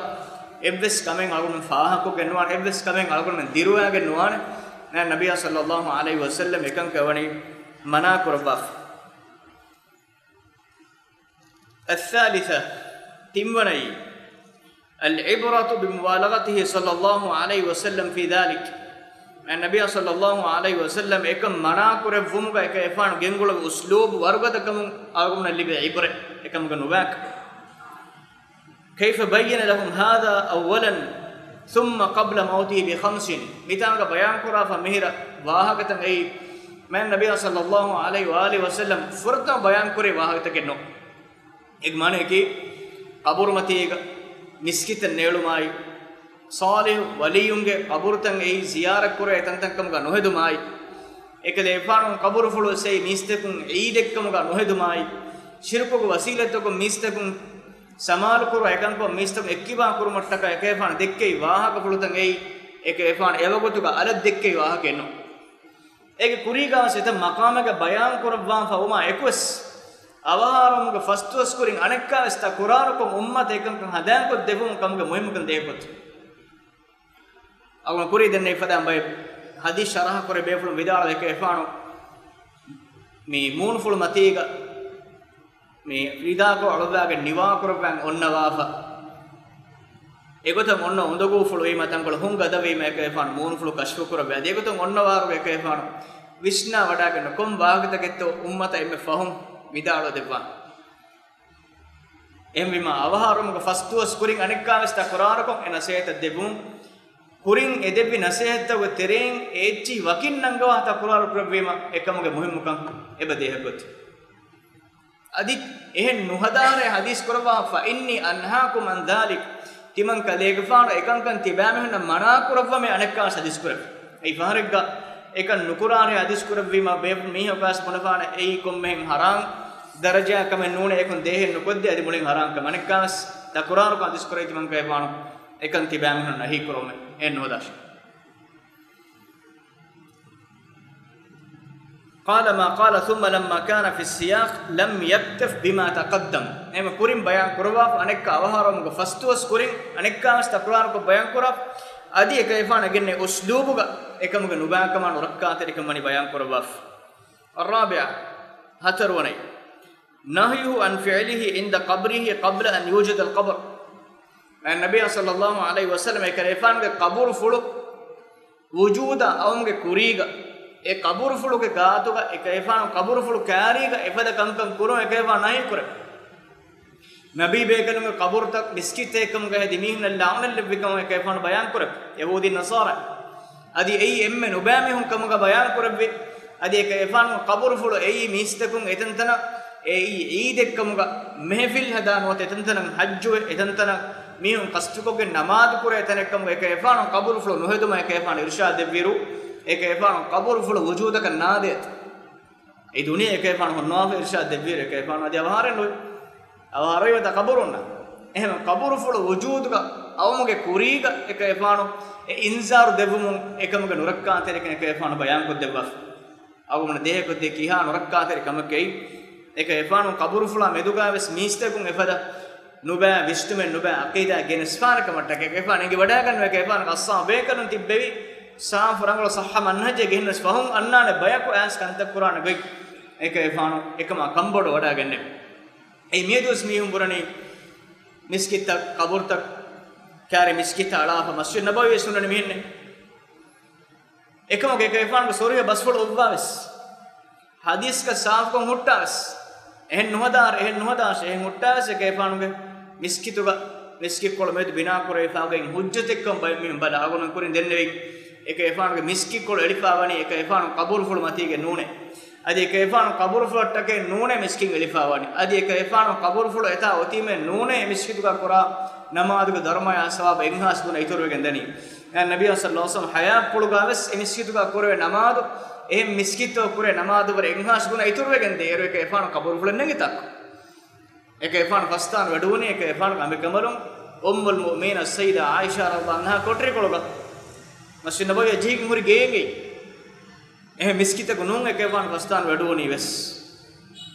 އެއްވެސް ކަމެއް އަޅުގަނޑުމެން ފާހަގަކޮށްގެން ނުވާނެ، އެއްވެސް ކަމެއް އަޅުގަނޑުމެން ދިރުވާގެން ނުވާނެ. ނަބިއްޔާ ޞައްލައްލާހު ޢަލައިހި ވަސައްލަމް އެކަންކަން ވަނީ މަނާ ކުރައްވާފަ. الثالثة، ތިންވަނައީ، العبرة بمبالغته صلى الله عليه وسلم في ذلك. ނަބިއްޔާ ޞައްލައްލާހު ޢަލައިހި ވަސައްލަމް އެކަން މަނާ ކުރެއްވުމުގަ އެކަލޭގެފާނު ގެންގުޅުއްވި އުސްލޫބު ވަރުގަދަކަމުން އަޅުގަނޑަށް ލިބޭ ޢިބްރަތް އެކަމުގަ ނުވާކަށް. كيف بين لهم هذا أولا ثم قبل موته بخمس. މިތާނގަ ބަޔާންކުރާފަ މިހިރަ ވާހަކަތައް އެއީ، މާތް ނަބިއްޔާ ޞައްލައްލާހު ޢަލައިހި ވައާލިހި ވަސައްލަމް ފުރަތަމަ ބަޔާންކުރި ވާހަކަތަކެއް ނޫން. އޭގެ މާނައަކީ، ޤަބުރުމަތީގަ މިސްކިތެއް ނޭޅުމާއި، ޞާލިޙު ވަލިއްޔުންގެ ޤަބުރުތައް އެއީ ޒިޔާރަތްކުރޭ ތަންތަންކަމުގަ ނުހެދުމާއި، އެކަލޭގެފާނު ޤަބުރުފުޅު އެއީ މީސްތަކުން ޢީދެއްކަމުގަ ނުހެދުމާއި، ޝިރުކުގެ ވަސީލަތްތަކުން މީސްތަކުން ސަމާލުކުރު އެކަންކޮށް މީސްތަކުން އެއްކިބާ ކުރުމަށްޓަކާ އެކަލޭގެފާނު ދެއްކެވި ވާހަކަފުޅުތައް އެއީ، އެކަލޭގެފާނު އެވަގުތުގަ އަލަށް ދެއްކެވި ވާހަކައެއް ނޫން. އޭގެ ކުރީގާވެސް އެތައް މަޤާމެއްގަ ބަޔާން ކުރައްވާފަ ވުމާ އެކުވެސް، އަވަހާރަވުމުގެ ފަސްދުވަސް ކުރިން އަނެއްކާވެސް ތަކުރާރުކޮށް އުއްމަތަށް އެކަންކަން ހަނދާންކޮށްދެއްވުމުން ކަމުގެ މުހިއްމުކަން ދޭހަކޮށް. އަޅުގަނޑު ކުރީ ދެންނެވި ފަދައިން ބައެއް ޙަދީޘް ޝަރަޙަ ކުރެ ބޭފުޅުން ވިދާޅުވި އެކަލޭގެފާނު މި މޫނުފުޅު މަތީގަ މި ފިދާކޮށް އަޅުއްވާގެން ނިވާކުރައްވާން އޮންނަވާފަ. އެގޮތަށް އޮންނަ އުނދަގޫފުޅު ވީމަ ތަންކޮޅު ހުން ގަދަވީމަ އެކަލޭގެފާނު މޫނުފުޅު ކަޝްފުކުރައްވާ. އަދި އެގޮތަށް އޮންނަވާރުގެ އެކަލޭގެފާނު ވިސްނާ ވަޑާގެން ކޮން ވާހަކަތަކެއްތޯ އުއްމަތަށް އެންމެ ފަހުން ވިދާޅުވެ ދެއްވާނެ. އެހެންވީމަ އަވަހާރަވުމުގެ ފަސްދުވަސް ކުރިން އަނެއްކާވެސް ތަކުރާރުކޮށް އެ ނަސޭހަތަށް ދެއްވުމުން، ކުރިން އެދެއްވި ނަސޭހަތްތަކުގެ ތެރެއިން އެއްޗިހި ވަކިން ނަންގަވާ ތަކުރާރު ކުރެއްވީމަ އެކަމުގެ މުހިއްމުކަން އެބަ ދޭހަކޮށް. އަދި އެހެން ނުހަދާރޭ ޙަދީޘް ކުރައްވާ، فإني أنهاكم عن ذلك. ތިމަން ކަލޭގެފާނު އެކަންކަން ތިބާމީހުންނަށް މަނާ ކުރައްވަމޭ އަނެއްކާވެސް ޙަދީޘް ކުރެވި. އެއީ ފަހަރެއްގަ އެކަން ނުކުރާރޭ ޙަދީޘް ކުރެއްވީމަ ބޭފުޅުން މީހަކުވެސް ބުނެފާނެ އެއީ ކޮންމެހެން ޙަރާމް ދަރަޖައާ ކަމެއް ނޫނޭ، އެކަން ދޭހެއް ނުކޮށްދޭ އަދި މުޅިން ޙަރާމް ކަމެއް. އަނެއްކާވެސް ތަކުރާރުކޮށް ޙަދީޘް ކުރެވި ތިމަން ކަލޭގެފާނު އެކަން ތިބާމީހުން ނަހީ ކުރުމެއް އެއް ނުހަދާށޭ. قال ما قال ثم لما كان في السياق لم يكتف بما تقدم. އެހެން ކުރިން ބަޔާން ކުރައްވާފަ އަނެއްކާ އަވަހާރަވުމުގެ ފަސްދުވަސް ކުރިން އަނެއްކާވެސް ތަކުރާރުކޮށް ބަޔާން ކުރާ. އަދި އެކަލޭގެފާނު އެނގެންނެވި އުސްލޫބުގަ އެކަމުގެ ނުބާކަމާ ނުރައްކާތެރިކަން ވަނީ ބަޔާން ކުރައްވާފަ. الرابعة، ހަތަރުވަނައި، نهيه عن فعله عند قبره قبل أن يوجد القبر. ނަބިއްޔާ ޞައްލައްލާހު ޢަލައިހި ވަސައްލަމަ އެކަލޭފާނުގެ ޤަބުރުފުޅު ވުޖޫދަށް އައުމުގެ ކުރީގަ، އެ ޤަބުރުފުޅުގެ ގާތުގަ އެކަލޭފާނު ޤަބުރުފުޅު ކާރީގަ އެފަދަ ކަންކަން ކުރުން އެކަލޭފާނު ނަހީ ކުރެވި. ނަބީ ބޭކަލުންގެ ޤަބުރުތައް މިސްކިތްތަކެއްކަމުގަ ހެދި މީހުންނަށް ލަޢުނަތް ލެއްވިކަމަށް އެކަލޭފާނު ބަޔާން ކުރެވި. ޔަހޫދީ ނަޞާރާ އަދި އެއީ އެންމެ ނުބައި މީހުން ކަމުގަ ބަޔާން ކުރެއްވި. އަދި އެކަލޭފާނު ޤަބުރުފުޅު އެއީ މީސްތަކުން އެތަންތަނަށް އެއީ ޢީދެއްކަމުގަ މެހެފިލް ހަދާ ނުވަތަ އެތަންތަނަށް ޙައްޖުވެ އެތަންތަނަށް މީހުން ޤަޞްދުކޮށްގެން ނަމާދު ކުރޭ ތަނެއްކަމުގަ އެކަލޭފާނު ޤަބުރުފުޅު ނުހެދުމަށް އެކަލޭފާނު އިރުޝާދު ދެއްވިއިރު، އެކަލޭފާނު ޤަބުރުފުޅު ވުޖޫދަކަށް ނާދޭތޯ. އެ ދުނިޔެ އެކަލޭފާނު ހުންނަވާފަ އިރުޝާދު ދެއްވިއިރު އެކަލޭފާނު އަދި އަވަހާރައެއް ނުވޭ. އަވަހާރަވީމަތާ ޤަބުރުންނަށް. އެހެން ޤަބުރުފުޅު ވުޖޫދުގަ އައުމުގެ ކުރީގަ އެކަލޭފާނު އެ އިންޒާރު ދެއްވުމުން އެކަމުގެ ނުރައްކާތެރިކަން އެކަލޭފާނު ބަޔާންކޮށްދެއްވާފަ. އަޅުގަނޑު ދޭހަކޮށްދޭ ކިހާ ނުރައްކާތެރި ކަމެކޭ. އެކަލޭފާނު ޤަބުރުފުޅާ މެދުގަވެސް މީސްތަކުން އެފަދަ ނުބައި ވިސްނުމެއް ނުބައި ޢަޤީދާ ގެނެސްފާނެ ކަމަށްޓަކައި އެކަލޭފާނު އެނގިވަޑައިގަންނަވަ. އެކަލޭފާނުގެ އަޞްޙާބު ބޭކަލުން ތިއްބެވި ސާފު ރަނގަޅު ޞައްޙަ މަންހަޖެއް ގެންނަސް ފަހުން އަންނާނެ ބަޔަކު އައިސް ކަންތައް ކުރާނެ ގޮތް އެކަލޭފާނު އެކަމާ ކަންބޮޑު ވަޑައިގެންނެވި. އެއީ މިއަދުވެސް މީހުން ބުނަނީ މިސްކިތްތައް، ޤަބުރުތައް ކާރި މިސްކިތްތައް އަޅާފަ މަސްޖިދު ނަބަވީ ވެސް ހުންނަނީ މިހެންނޭ. އެކަމަކު އެކަލޭފާނުގެ ޞަރީޙަ ބަސްފުޅު އޮއްވާވެސް، ޙަދީޘްގަ ސާފުކޮށް ހުއްޓާވެސް، އެހެން ނުހަދާށޭ، އެހެން ނުހަދާށޭ، އެހެން ހުއްޓާވެސް އެކަލޭފާނުގެ މިސްކިތުގަ، މިސްކިތްކޮޅު މެދު ބިނާކުރެވިފާގެން ޙުއްޖަތެއްކަން ބައެއް މީހުން ބަލާ. އަޅުގަނޑު ކުރިން ދެންނެވި އެކަލޭފާނުގެ މިސްކިތްކޮޅު އެޅިފާވަނީ އެކަލޭފާނު ޤަބުރުފުޅު މަތީގެ ނޫނޭ. އަދި އެކަލޭފާނު ޤަބުރުފުޅަށްޓަކައި ނޫނޭ މިސްކިތް އެޅިފާވަނީ. އަދި އެކަލޭފާނު ޤަބުރުފުޅު އެތާ އޮތީމޭ ނޫނޭ މިސްކިތުގަ ކުރާ ނަމާދުގެ ދަރުމަޔާ ސަވާބު އެއްހާސް ގުނަ އިތުރުވެގެން ދަނީ. އެ ނަބިއްޔާ ޞައްލައްލާހު ޢަލައިހި ވަސައްލަމަ ޙަޔާތްޕުޅުގަވެސް އެ މިސްކިތުގަ ކުރެވޭ ނަމާދު، އެހެން މިސްކިތުގަ ކުރޭ ނަމާދު ވަރަށް އެއްހާސް ގުނަ އިތުރުވެގެން ދޭ. އޭރު އެކަލޭފާނު ޤަބުރުފުޅެއް ނެގިތާކު. އެކަލޭފާނު ފަސްދާން ވެޑުވުނީ އެކަލޭފާނުގެ އަނބިކަނބަލުން އުއްމުލް މުއުމިނީން ސައްޔިދާ ޢާއިޝާ ރަޟިޔައްލާހު ޢަންހާ ކޮޓަރިކޮޅުގަ މަސްޖިދު ނަބަވީއަށް ޖެހިގެން ހުރި ގެއެއްގައި. އެހެން މިސްކިތަކު ނޫން އެކަލޭފާނު ފަސްދާން ވެޑުވުނީ ވެސް.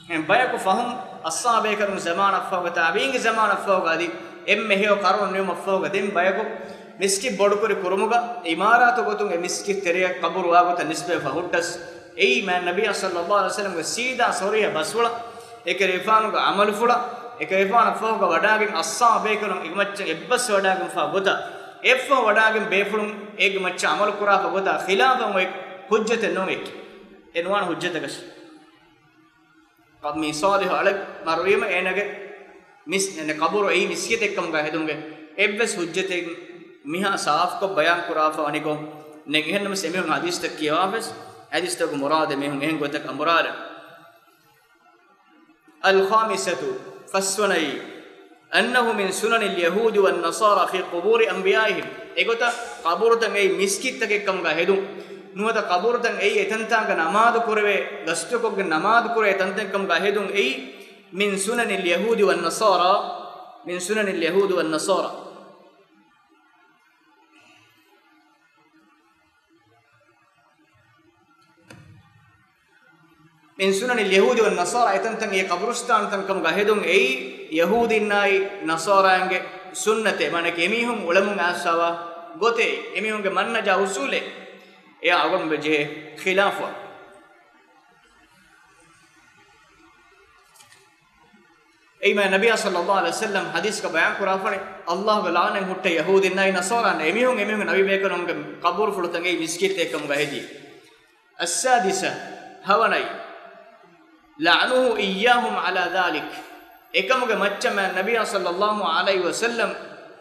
އެހެން ބަޔަކު ފަހުން އަޞްޙާބޭކަލުން ޒަމާނަށްފަހުގަ، ތާބިޢީންގެ ޒަމާނަށްފަހުގަ އަދި އެންމެ ހެޔޮ ޤަރުނު ނިމުމަށްފަހުގަ ދެން ބަޔަކު މިސްކިތް ބޮޑުކުރި ކުރުމުގަ ޢިމާރާތު ގޮތުން އެ މިސްކިތް ތެރެއަށް ޤަބުރު ވާގޮތަށް ނިސްބަތްވެފަ ހުއްޓަސް، އެއީ މާތް ނަބިއްޔާ ޞައްލައްލާހު ޢަލައިހި ވަސައްލަމަގެ ސީދާ ޞަރީޙަ ބަސްފުޅަށް، އެކަލޭފާނުގެ ޢަމަލުފުޅަށް، އެކަލޭފާނަށްފަހުގަ ވަޑާގެން އަޞްޙާބޭކަލުން އެގެމައްޗަށް އެއްބަސްވަޑާގެންފާ ގޮތަށް، އެއަށްފަހު ވަޑާގެން ބޭފުޅުން އޭގެ މައްޗަށް ޢަމަލު ކުރާފަ ގޮތާ ޚިލާފަށް އޮތް ޙުއްޖަތެއް ނޫން އެކި. އެ ނުވާނެ ޙުއްޖަތަކަށް. މި ޞާލިޙު އަޅެއް މަރުވީމަ އޭނަގެ މިސް-، އޭނަ ޤަބުރު އެއީ މިސްކިތެއްކަމުގަ ހެދުމުގެ އެއްވެސް ޙުއްޖަތެއް މިހާ ސާފުކޮށް ބަޔާން ކުރާފަ ވަނިކޮށް ނެތް. އެހެންނަމަވެސް އެމީހުން ޙަދީޘްތައް ކިޔަވާފަސް، ޙަދީޘްތަކުގެ މުރާދު އެމީހުން އެހެން ގޮތަކަށް އަނބުރާލަން. الخامسة، ފަސްވަނައީ، أنه من سنن اليهود والنصارى في قبور أنبيائهم. އެގޮތަށް ޤަބުރުތައް އެއީ މިސްކިތްތަކެއްކަމުގަ ހެދުން. ނުވަތަ ޤަބުރުތައް އެއީ އެތަންތާނގަ ނަމާދު ކުރެވޭ، ގަސްތުކޮށްގެން ނަމާދު ކުރޭ ތަންތަންކަމުގަ ހެދުން އެއީ من سنن اليهود والنصارى، من سنن اليهود والنصارى. من سنن اليهود والنصارى، އެތަންތަން އެ ޤަބުރުސްތާންތަން ކަމުގަ ހެދުން އެއީ ޔަހޫދީންނާއި ނަޞާރާއިންގެ ސުންނަތެއް، މާނައަކީ އެމީހުން އުޅެމުން އައިސްފަވާ ގޮތެއް، އެމީހުންގެ މަންހަޖާ އުސޫލެއް. އެއާ އަޅުގަނޑުމެން ޖެހޭ ޚިލާފުވާ. އެއީ މާތް ނަބިއްޔާ ޞައްލައްލާހު ޢަލައިހި ވަސައްލަމް ޙަދީޘްގަ ބަޔާން ކުރާފަނި، ﷲ ގެ ލަޢުނަތް ހުއްޓޭ ޔަހޫދީންނާއި ނަޞާރާންނަށް، އެމީހުން، އެމީހުން ނަބީ ބޭކަލުންގެ ޤަބުރުފުޅުތައް އެއީ މިސްކިތްތައް ކަމުގަ ހެދީ. السادسة، ހަވަނައި، لعنه إياهم على ذلك، އެކަމުގެ މައްޗަށް މާތް ނަބިއްޔާ ޞައްލައްލާހު ޢަލައިހި ވަސައްލަމް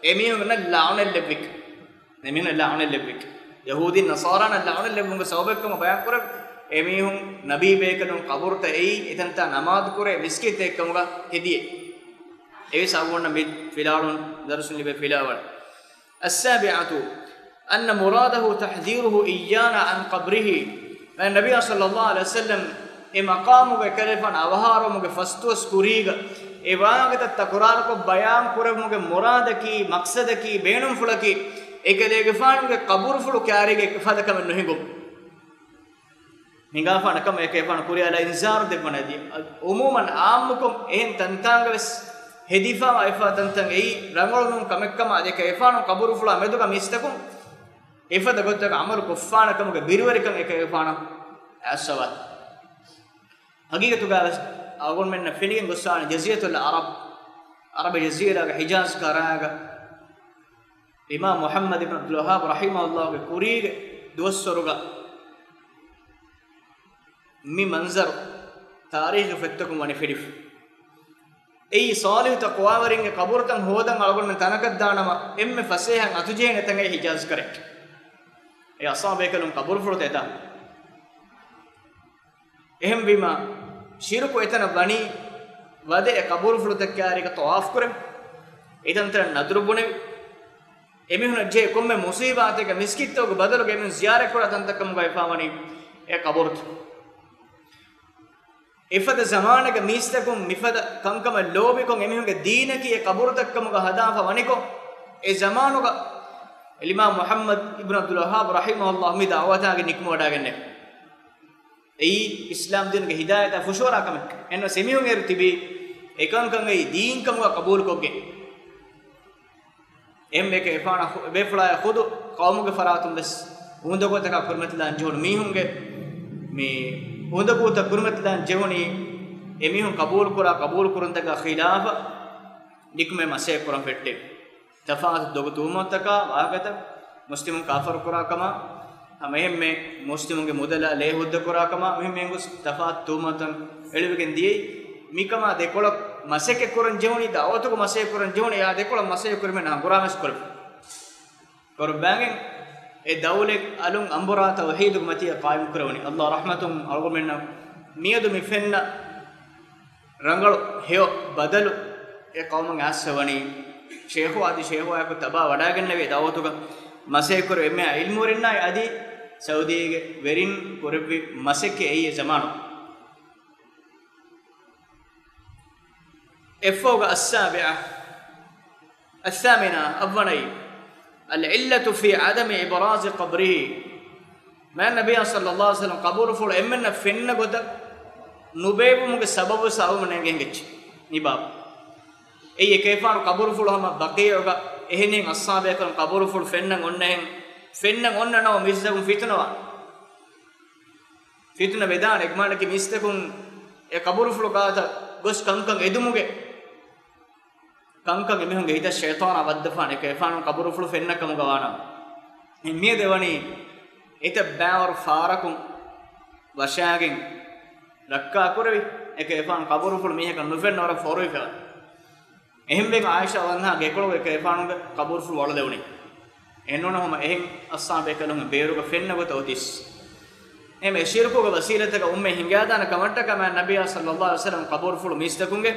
އެމީހުންނަށް ލަޢުނަތް ލެއްވިކަން. އެމީހުންނަށް ލަޢުނަތް ލެއްވިކަން. ޔަހޫދީން ނަޞާރާނަށް ލަޢުނަތް ލެއްވުމުގެ ސަބަބެއްކަމަށް ބަޔާން ކުރެވި، އެމީހުން ނަބީ ބޭކަލުން ޤަބުރުތައް އެއީ އެތަންތާ ނަމާދު ކުރޭ މިސްކިތްތައް އެއްކަމުގަ ހެދިޔޭ. އެވެސް އަޅުގަނޑަށް މި ފިލާވަޅުން ދަރުސުން ލިބޭ ފިލާވަޅެއް. السابعة، أن مراده تحذيره إيانا عن قبره. މާތް ނަބިއްޔާ ޞައްލައްލާހު ޢަލައިހި ވަސައްލަމް އެ މަޤާމުގަ އެކަލޭފާނު އަވަހާރަވުމުގެ ފަސްދުވަސް ކުރީގަ އެ ވާހަކަތައް ތަކުރާރުކޮށް ބަޔާން ކުރެއްވުމުގެ މުރާދަކީ، މަޤްޞަދަކީ، ބޭނުންފުޅަކީ، އެކަލޭގެފާނުގެ ޤަބުރުފުޅު ކާރީގަ އެފަދަ ކަމެއް ނުހިނގުން. ހިނގާފާނަކަމަށް އެކަލޭފާނު ކުރިއަށް އިންޒާރު ދެއްވަނީ. ޢުމޫމަން ޢާއްމުކޮށް އެހެން ތަންތާނގަވެސް ހެދިފަވާ އެފަދަ ތަންތަން އެއީ ރަނގަޅު ނޫން ކަމެއްކަމަށް އަދި އެކަލޭފާނު ޤަބުރުފުޅާ މެދުގަ މީސްތަކުން އެފަދަ ގޮތަކަށް ޢަމަލު ކޮށްފާނެކަމުގެ ބިރުވެރިކަން އެކަލޭފާނަށް އައިސްފަވާތީ. ޙަޤީޤަތުގަވެސް އަޅުގަނޑުމެންނަށް ފެނިގެން ގޮއްސާނެ ޖަޒީރަތުލް ޢަރަބް، ޢަރަބި ޖަޒީރާގެ ޙިޖާޒް ކަރާގަ އިމާމް މުޙައްމަދު އިބްނު ޢަބްދުލް ވައްހާބް ރަޙިމަހުﷲގެ ކުރީގެ ދުވަސްވަރުގަ މި މަންޒަރު ތާރީޚު ފޮތްތަކުން ވަނީ ފެށިފަ. އެއީ ޞާލިޙު ތަޤްވާވެރިންގެ ޤަބުރުތައް ހޯދަން އަޅުގަނޑުމެން ތަނަކަށް ދާނަމަ، އެންމެ ފަސޭހައިން އަތުޖެހޭނެ ތަން އެއީ ޙިޖާޒް ކަރައި. އެ އަޞްޙާބޭކަލުން ޤަބުރުފުޅުތައް އެތާ. އެހެންވީމަ، ޝިރުކު އެތަނަށް ވަނީ، ވަދެ އެ ޤަބުރުފުޅުތައް ކާރީގަ ޠަވާފު ކުރެވި، އެތަންތަނަށް ނަދުރު ބުނެވި، އެމީހުނަށް ޖެހޭ ކޮންމެ މުޞީބާތެއްގެ މިސްކިތްތަކުގެ ބަދަލުގަ އެމީހުން ޒިޔާރަތް ކުރާ ތަންތައް ކަމުގައި ވެފާވަނީ އެ ޤަބުރުތައް. އެފަދަ ޒަމާނެއްގަ މީސްތަކުން މިފަދަ ކަންކަމަށް ލޯބިކޮށް، އެމީހުންގެ ދީނަކީ އެ ޤަބުރުތައް ކަމުގަ ހަދާފަ ވަނިކޮށް، އެ ޒަމާނުގަ އިމާމް މުޙައްމަދު އިބްނު ޢަބްދުލް ވައްހާބް ރަޙިމަހުﷲ މި ދަޢުވަތާގެން ނިކުމެވަޑައިގެންނެވި. އެއީ އިސްލާމް ދީނުގެ ހިދާޔަތާ ފުށުއަރާ ކަމެއް. އެހެންވެ އެމީހުން އޭރު ތިބީ އެކަންކަން އެއީ ދީން ކަމުގަ ޤަބޫލުކޮށްގެން. އެހެންވެ އެކަލޭގެފާނާ ޚު-، ބޭފުޅާއާ ޚުދު ޤައުމުގެ ފަރާތުން ވެސް އުނދަގޫތަކާ ކުރިމަތިލާން ޖެހުނު މީހުންގެ މި އުނދަގޫތައް ކުރިމަތިލާން ޖެހުނީ، އެމީހުން ޤަބޫލުކުރާ، ޤަބޫލު ކުރުންތަކާ ޚިލާފަށް ނިކުމެ މަސައްކަތް ކުރަން ފެއްޓެވި. ތަފާތު ދޮގު ތުހުމަތުތަކާ ވާހަކަތައް، މުސްލިމުން ކާފަރު ކުރާ ކަމާ، ހަމައެހެންމެ މުސްލިމުންގެ މުދަލާ ލޭ ހުއްދަ ކުރާ ކަމާ، މިހެން މިހެން ގޮސް ތަފާތު ތުހުމަތުތައް އެޅިވެގެން ދިޔައީ. މިކަމާ ދެކޮޅަށް މަސައްކަތް ކުރަން ޖެހުނީ، ދަޢުވަތުގަ މަސައްކަތް ކުރަން ޖެހުނީ، އެއާ ދެކޮޅަށް މަސައްކަތް ކުރިމަން ހަނގުރާމަވެސް ކުރެވި. ކުރައްވާގެން އެ ދައުލަތް އަލުން އަނބުރާ ތައުޙީދުގެ މަތީގަ ޤާއިމް ކުރެވުނީ. އައްލާހު ރަޙްމަތުން އަޅުގަނޑުމެންނަށް މިއަދު މި ފެންނަ ރަނގަޅު ހެޔޮ ބަދަލު އެ ޤައުމަށް އައިސްފަ ވަނީ، ޝޭޚު އަދި ޝޭޚު އާއެކު ތަބާ ވަޑައިގެންނެވި ދަޢުވަތުގަ މަސައްކަތް ކުރެވި އެންމެހާ ޢިލްމުވެރިންނާއި އަދި ސައުދީގެ ވެރިން ކުރެއްވި މަސައްކަތް އެއީ އެ ޒަމާނު. އެއްފަހުގަ އައްސާބިޢަ، އައްސާމިނާ، އަށްވަނައީ، العلة في عدم إبراز قبره. މާތް ނަބިއްޔާ ޞައްލައްލާހު ޢަލައިހި ވަސައްލަމަ ޤަބުރުފުޅު އެންމެންނަށް ފެންނަ ގޮތަށް ނުބޭއްވުމުގެ ސަބަބުވެސް އަޅުގަނޑުމެންނަށް އެނގިއްޖެ މި ބާބު. އެއީ އެކަލޭގެފާނު ޤަބުރުފުޅު ހަމަ ބަޤީޢުގަ އެހެނިހެން އައްޞާބޭކަލުން ޤަބުރުފުޅު ފެންނަން އޮންނަހެން، ފެންނަން އޮންނަ ނަމަ މީސްތަކުން ފިތުނަވާ. ފިތުނަ ވެދާނެ އެކަމާނަކީ މީސްތަކުން އެ ޤަބުރުފުޅު ގާތަށް ގޮސް ކަންކަން އެދުމުގެ ކަންކަން އެމީހުންގެ ހިތަށް ޝައިޠާނާ ވައްދަފާނެ. އެކަލޭގެފާނު ޤަބުރުފުޅު ފެންނަ ކަމުގަ ވާނަމަ، މިއަދު ވަނީ އެތައް ބައިވަރު ފާރަކުން ވަށާގެން ރައްކާކުރެވި، އެކަލޭގެފާނު ޤަބުރުފުޅު މީހަކަށް ނުފެންނަ ވަރަށް ފޯރުވިފަ. އެހެންވެގެން ޢާއިޝާ ރަޟިޔަﷲ ޢަންހާގެ އެކޮޅުގަ އެކަލޭގެފާނުގެ ޤަބުރުފުޅު ވަޅުލެވުނީ. އެހެންނޫނަމަ އެހެން އައްޞާބޭކަލުންގެ ބޭރުގަ ފެންނަ ގޮތަށް އޮތީސް. އެހެން ޝިރުކުގެ ވަސީލަތަކަށް އުއްމަތް ހިނގާދާނެ ކަމަށްޓަކާ މާތް ނަބިއްޔާ ޞައްލައްލާހު ޢަލައިހި ވަސައްލަމަ ޤަބުރުފުޅު މީސްތަކުންގެ،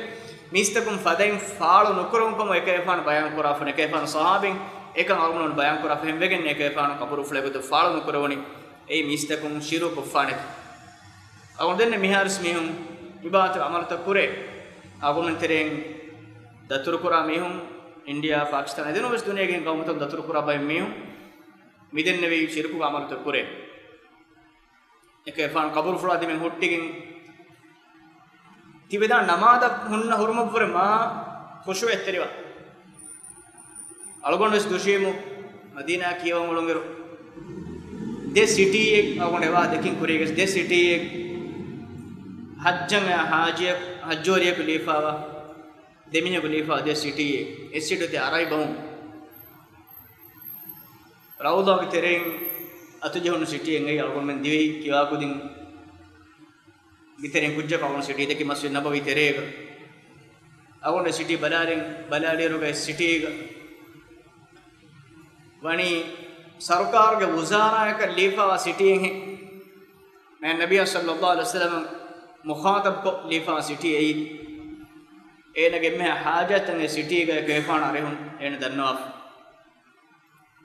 މީސްތަކުން ފަދައިން ފާޅު ނުކުރެވުނު ކަމަށް އެކަލޭގެފާނު ބަޔާން ކުރާފަ ވަނީ. އެކަލޭގެފާނު ޞަޙާބީން އެކަން އަޅުގަނޑުމެން ބަޔާން ކުރާފަ. އެހެންވެގެން އެކަލޭގެފާނު ޤަބުރުފުޅު އެގޮތަށް ފާޅު ނުކުރެވުނީ. އެއީ މީސްތަކުން ޝިރުކު ކޮށްފާނެތީ. އަޅުގަނޑު ދެންނެވި މިހާރުވެސް މީހުން އިބާދަތު ޢަމަލުތައް ކުރޭ. އަޅުގަނޑުމެން ތެރެއިން ދަތުރުކުރާ މީހުން، އިންޑިއާ، ޕާކިސްތާން އެދެންވެސް ދުނިޔޭގެ އެހެން ޤައުމުތައް ދަތުރުކުރާ ބައެއް މީހުން މިދެންނެވި ޝިރުކުގެ ޢަމަލުތައް ކުރޭ. އެކަލޭގެފާނު ޤަބުރުފުޅާ ދެމެން ހުއްޓިގެން ތިބެދާން ނަމާދަށް ހުންނަ ހުރުމަށްވުރެ މާ ޚުޝޫޢަތްތެރިވާ. އަޅުގަނޑުވެސް ދުށީމު މަދީނާ ކިޔަވަން އުޅުނުއިރު ދެ ސިޓީއެއް އަޅުގަނޑު އެވާ ދެކިން ކުރީގެ ދެ ސިޓީއެއް ޙައްޖަށް އައި ޙާޖިއެއް، ޙައްޖުވެރިޔަކު ލީފާވާ، ދެމީހަކު ލީފާ ދެ ސިޓީއެއް. އެއް ސިޓު ތި އަރަބި ބަހުން ރައުޟާގެ ތެރެއިން އަތުޖެހުނު ސިޓީއެއް އެއީ. އަޅުގަނޑުމެން ދިވެހި ކިޔާ ކުދިން މިތެރެއިން ކުއްޖަކު އަޅުގަނޑު ސިޓީ ދެކި މަސްޖިދު ނަބަވީ ތެރޭގަ. އަޅުގަނޑު ސިޓީ ބަލާލިން، ބަލާލިއިރުގަ ސިޓީގަ ވަނީ ސަރުކާރުގެ ވުޒާރާއަކަށް ލީފާވާ ސިޓީއެއްހެން. މާތް ނަބިއްޔާ ޞައްލައްލާހު ޢަލައިހި ވަސައްލަމަ މުޚާޠަބްކޮށް ލީފާ ސިޓީ އެއީ. އޭނަގެ އެންމެހާ ޙާޖަތްތައް އެ ސިޓީގައި ކަލޭގެފާނަށް އަރިހުން އޭނަ ދަންނަވާފަ.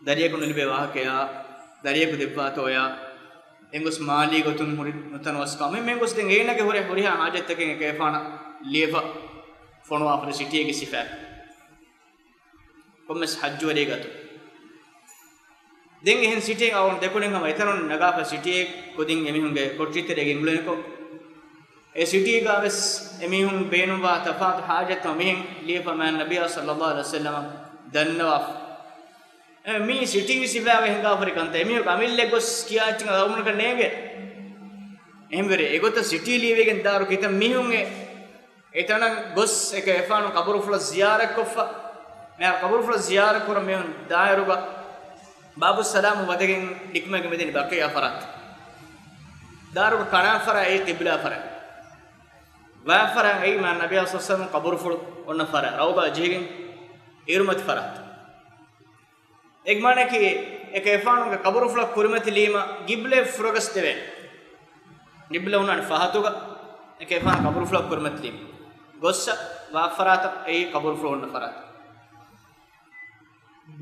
ދަރިޔަކު ނުލިބޭ ވާހަކަޔާ، ދަރިޔަކު ދެއްވާތޯޔާ، އެނގޮސް މާލީ ގޮތުން ހުރި ނުތަނަވަސްކަމެއް މެންގޮސް ދެން އޭނަގެ ހުރެ ހުރިހާ ޙާޖަތްތަކެއް އެކަލޭގެފާނަށް ލިޔެފަ ފޮނުވާފަ ސިޓީގެ ސިފައި. ކޮންމެސް ޙައްޖުވެރިއެއްގެ އަތު. ދެން އެހެން ސިޓީއެއް އަޅުގަނޑު ދެކުނިން ހަމަ އެތަނުން ނަގާފަ ސިޓީއެއް ކުދިން އެމީހުންގެ ކޮޓަރި ތެރޭގަ އެނގުޅެނިކޮށް، އެ ސިޓީގަ ވެސް އެމީހުން ބޭނުންވާ ތަފާތު ޙާޖަތްތައް މިހެން ލިޔެފަ މާތް ނަބިއްޔާ ޞައްލައްލާހު ޢަލައިހި ވަސައްލަމަ ދަންނަވާފަ. އެ މީ ސިޓީގެ ސިފައިގަ ހިނގާފަ ހުރި ކަންތައް. އެމީހަކު އަމިއްލައަށް ގޮސް ކިޔާ އެއްޗެއް އަޅުގަނޑަކަށް ނޭނގޭ. އެހެންވެ އެގޮތަށް ސިޓީ ލިޔެވިގެން ދާއިރު ކިތައް މީހުން އެ އެތަނަށް ގޮސް އެކަލޭގެފާނު ޤަބުރުފުޅަށް ޒިޔާރަތްކޮށްފަ، މިހާރު ޤަބުރުފުޅަށް ޒިޔާރަތް ކުރަން މީހުން ދާއިރުގަ ބާބުއްސަލާމް ވަދެގެން ނިކުމެގެން މިދަނީ ބަޤީޢާ ފަރާތަށް. ދާއިރުގަ ކަނާ ފަރާތް އެއީ ޤިބްލާ ފަރާތް. ވާ ފަރާތް އެއީ މާތް ނަބިއްޔާ ޞައްލަﷲު ޢަލައިހި ވަސައްލަމަ ޤަބުރުފުޅު އޮންނަ ފަރާތް، ރައުޟާ ޖެހިގެން އިރުމަތި ފަރާތް. އޭގެ މާނައަކީ އެކަލޭގެފާނުގެ ޤަބުރުފުޅަށް ކުރިމަތިލީމަ ޤިބްލައަށް ފުރަގަސްދެވޭނެ. ޤިބްލަ އޮންނާނެ ފަހަތުގަ އެކަލޭގެފާނު ޤަބުރުފުޅަށް ކުރިމަތިލީމަ ގޮއްސަ ވާ ފަރާތަށް އެއީ ޤަބުރުފުޅު އޮންނަ ފަރާތަށް.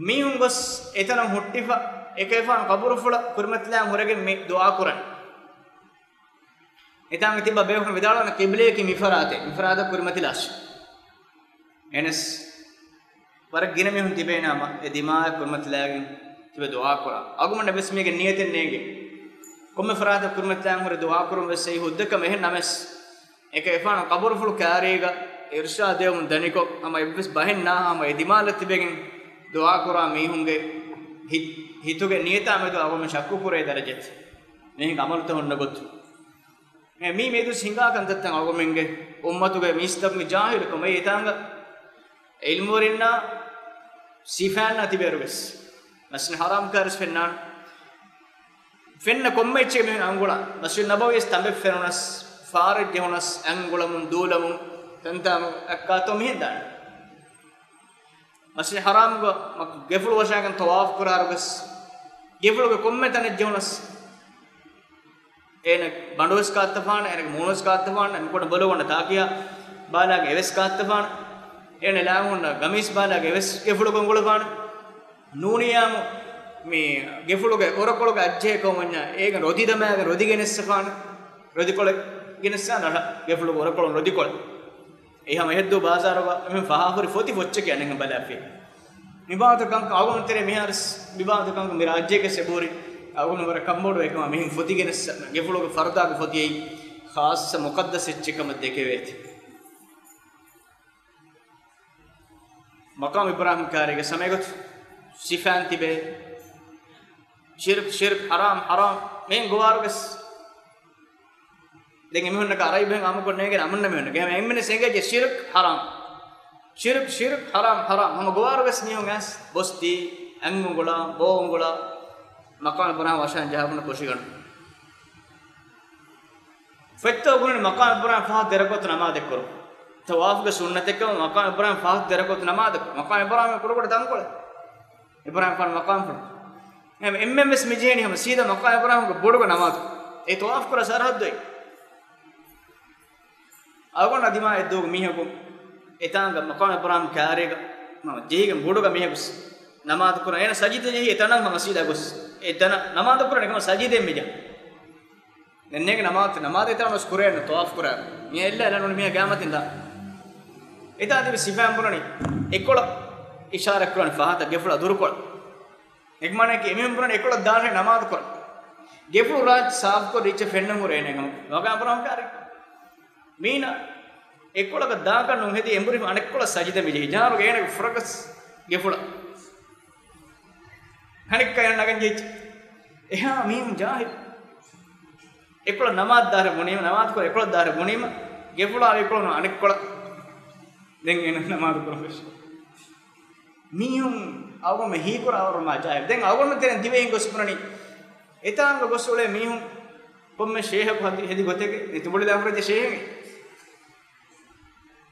މީހުން ގޮސް އެތަނަށް ހުއްޓިފަ އެކަލޭގެފާނު ޤަބުރުފުޅަށް ކުރިމަތިލާން ހުރެގެން މި ދުޢާ ކުރަނީ. އެތާނގަ ތިބާ ބޭފުޅުން ވިދާޅުވަނީ ޤިބްލައަކީ މި ފަރާތޭ، މި ފަރާތަށް ކުރިމަތިލާށޭ. އެހެނަސް ވަރަށް ގިނަ މީހުން ތިބޭނަމަ އެ ދިމާއަށް ކުރިމަތިލާގެން ތިބެ ދުޢާ ކުރާ. އަޅުގަނޑަށް ވެސް މީގެ ނިޔަތެއް ނޭނގެ. ކޮންމެ ފަރާތަށް ކުރިމަތިލާން ހުރެ ދުޢާ ކުރުން ވެސް އެއީ ހުއްދަ ކަމެއް. އެހެން ނަމަވެސް އެކަލޭގެފާނު ޤަބުރުފުޅު ކާރީގަ އިރުޝާދު ދެވުމުން ދަނިކޮށް، ހަމަ އެއްވެސް ބަހެއް ނާ ހަމަ އެ ދިމާލަށް ތިބެގެން ދުޢާ ކުރާ މީހުންގެ ހި-، ހިތުގެ ނިޔަތާ މެދު އަޅުގަނޑު ޝައްކު ކުރޭ ދަރަޖައެއް. މީހުން ޢަމަލުތައް ހުންނަ ގޮތު. މި، މި މިއަދު ހިނގާ ކަންތައްތައް އަޅުގަނޑުމެންގެ އުއްމަތުގެ މީސްތަކުންގެ ޖާހިލުކަމަށް އެތާނގަ އިލްމުވެރިންނާ ސިފައިންނާ ތިބޭއިރުވެސް މަސްޖިދު ޙަރާމް ކާރިސް ފެންނާނެ. ފެންނަ ކޮންމެ އެއްޗެއް މީހުން އަނގުޅާ. މަސްޖިދު ނަބަވީ ވެސް ތަނބެއް ފެނުނަސް، ފާރެއް ޖެހުނަސް، އަނގުޅަމުން، ދޫލަމުން، ތަންތާމު އައްކާތޯ މިހެން ދާނެ. މަސްޖިދު ޙަރާމްގަ މަ-، ގެފުޅު ވަށާގެން ޠަވާފު ކުރާއިރުވެސް، ގެފުޅުގެ ކޮންމެ ތަނެއް ޖެހުނަސް، އޭނަ ބަނޑުވެސް ކާއްތަފާނެ، އޭނަގެ މޫނުވެސް ކާއްތަފާނެ، މިކޮނޑު ބޮލުގަނޑަށް ތާކިޔާ ބާލާގެ އެވެސް ކާއްތަފާނެ، އޭނަ ލާނގުންނަ ގަމީސް ބާލާގެ އެވެސް ގެފުޅުގަ އަނގުޅަފާނެ. ނޫނިއްޔާމު މި ގެފުޅުގެ އުރަކޮޅުގެ އައްޖެހި ކަމުވަންޏާ އޭގަ ރޮދި ދަމާގެ ރޮދި ގެނެއްސަފާނެ. ރޮދިކޮޅެއް ގެނެއްސާ ނަޑަ ގެފުޅުގެ އުރަކޮޅުން ރޮދިކޮޅެއް. އެހަމަ އެހެއްދޫ ބާޒާރުގަ އެމެން ފަހާ ހުރި ފޮތި ފޮއްޗެކޭ އަނެއްހެން ބަލާފި. މިބާވަތު ކަންކަން އަޅުގަނޑު ތެރޭ މިހާރުސް މިބާވަތު ކަންކަން މި ރާއްޖޭގެ ސެބޫރި އަޅުގަނޑު ވަރަށް ކަންބޮޑު އެކަމަށް މިހެން ފޮތި ގެނެއްސަ ގެފުޅުގެ ފަރުދާގެ ފޮތި އެއީ ޚާއްޞަ މުޤައްދަސް އެއްޗެއް ކަމަށް ދެކެވޭތި. މަޤާމު އިބްރާހީމް ކާރީގެ ސަމޭގޮތު ސިފައިން ތިބޭ. ޝިރްކް، ޝިރްކް، ޙަރާމް، ޙަރާމް. މިހެން ގޮވާރުވެސް ދެން އެމީހުންނަކަށް އަރަބި ބަހެއް އާއްމުކޮށް ނޭނގޭނެ އަމުންނަ މީހުންނަށް. އެހެން އެންމެންވެސް އެނގޭ ޝިރްކް ޙަރާމް. ޝިރްކް، ޝިރްކް، ޙަރާމް، ޙަރާމް. ހަމަ ގޮވާރުވެސް މީހުން އައިސް ބޮސްތި، އަތް އުނގުޅާ، ބޯ އުނގުޅާ، މަޤާމު އިބްރާހީމް ވަށާން ޖަހާފަ ކުށިގަނޑު. ފޮތްތައް ބުނަނީ މަޤާމު އިބްރާހީމް ފަހަތު ދެ ރަކުޢަތު ނަމާދެއް ކުރުން. ޠަވާފުގެ ސުންނަތެއްކަމަށް މަޤާމު އިބްރާހީމް ފަހަތު ދެ ރަކުޢަތު ނަމާދެއް ކުރުން. މަޤާމު އިބްރާހީމް ކުޑަކޮޅު ތަންކޮޅެއް. އިބްރާހީމް ފާނު މަޤާމު ފުޅު. އެ-، އެންމެން ވެސް މި ޖެހެނީ ހަމަ ސީދާ މަޤާމު އިބްރާހީމްގެ ބޮޑުގަ ނަމާދު. އެ ޠަވާފު ކުރާ ސަރަހައްދު އެއް. އަޅުގަނޑު ދިމާ އެއްދުވަހު މީހަކު އެތާނގަ މަޤާމު އިބްރާހީމް ކާރީގަ މަ-، ޖެހިގެން ބޮޑުގަ މީހަކު ސް-، ނަމާދު ކުރާ. އޭނަ ސަޖިދަ ޖެހި އެތަނަށް ހަމަ ސީދާ ގޮސް. އެތަނަށް ނަމާދު ކުރާނެ ކަމަށް ސަޖިދައެއް މި ޖަ. ދެން އޭގެ ނަމާދު، ނަމާދު އެތާނަސް ކުރޭނެ ޠަވާފު ކުރާ. މި އެއްލާ އެލަން ނޫން މީހާ ގާމަތިން ދާ. އެތާ ތިބި ސިފައިން ބުނަނީ އެކޮޅަށް އިޝާރަތް ކުރާނެ ފަހަތަށް ގެފުޅަށް ދުރުކޮޅަށް. އެގެ މާނައަކީ އެމީހުން ބުނަނީ އެކޮޅަށް ދާށޭ ނަމާދު ކުރަން. ގެފުޅު ރާއްޖެ ސާފުކޮށް ރީއްޗެއް ފެންނަން ހުރޭ އޭނަ ހަމަ. މަގާ ބުރާން ކާރި. މީނަ އެކޮޅަކަށް ދާކަށް ނުހެދި އެނބުރި އަނެއްކޮޅަށް ސަޖިދަ މި ޖެހި. ޖާރުގެ އޭނަގެ ފުރަގަސް ގެފުޅަށް. ހަނެއްކާ އޭނަ ނަގަން ޖެހިއްޖެ. އެހާ މީހުން ޖާހިލު. އެކޮޅަށް ނަމާދު ދާށޭ ބުނީމަ، ނަމާދު ކުރަން އެކޮޅަށް ދާށޭ ބުނީމަ، ގެފުޅާ އެކޮޅުން އަނެއްކޮޅަށް ދެން އޭނަ ނަމާދު ކުރަން ފެށި. މީހުން އަޅުގަނޑުމެން ހީކުރާ ވަރުމާ ޖާހިލު. ދެން އަޅުގަނޑުމެން ތެރެއިން ދިވެހިން ގޮސް ބުނަނީ، އެތާނގަ ގޮސް އުޅޭ މީހުން ކޮންމެ ޝޭހަކު ހަދި-، ހެދި ގޮތެކޭ، މި ތުނބުޅިލާ ހުރެއްޖެ ޝޭހެއް.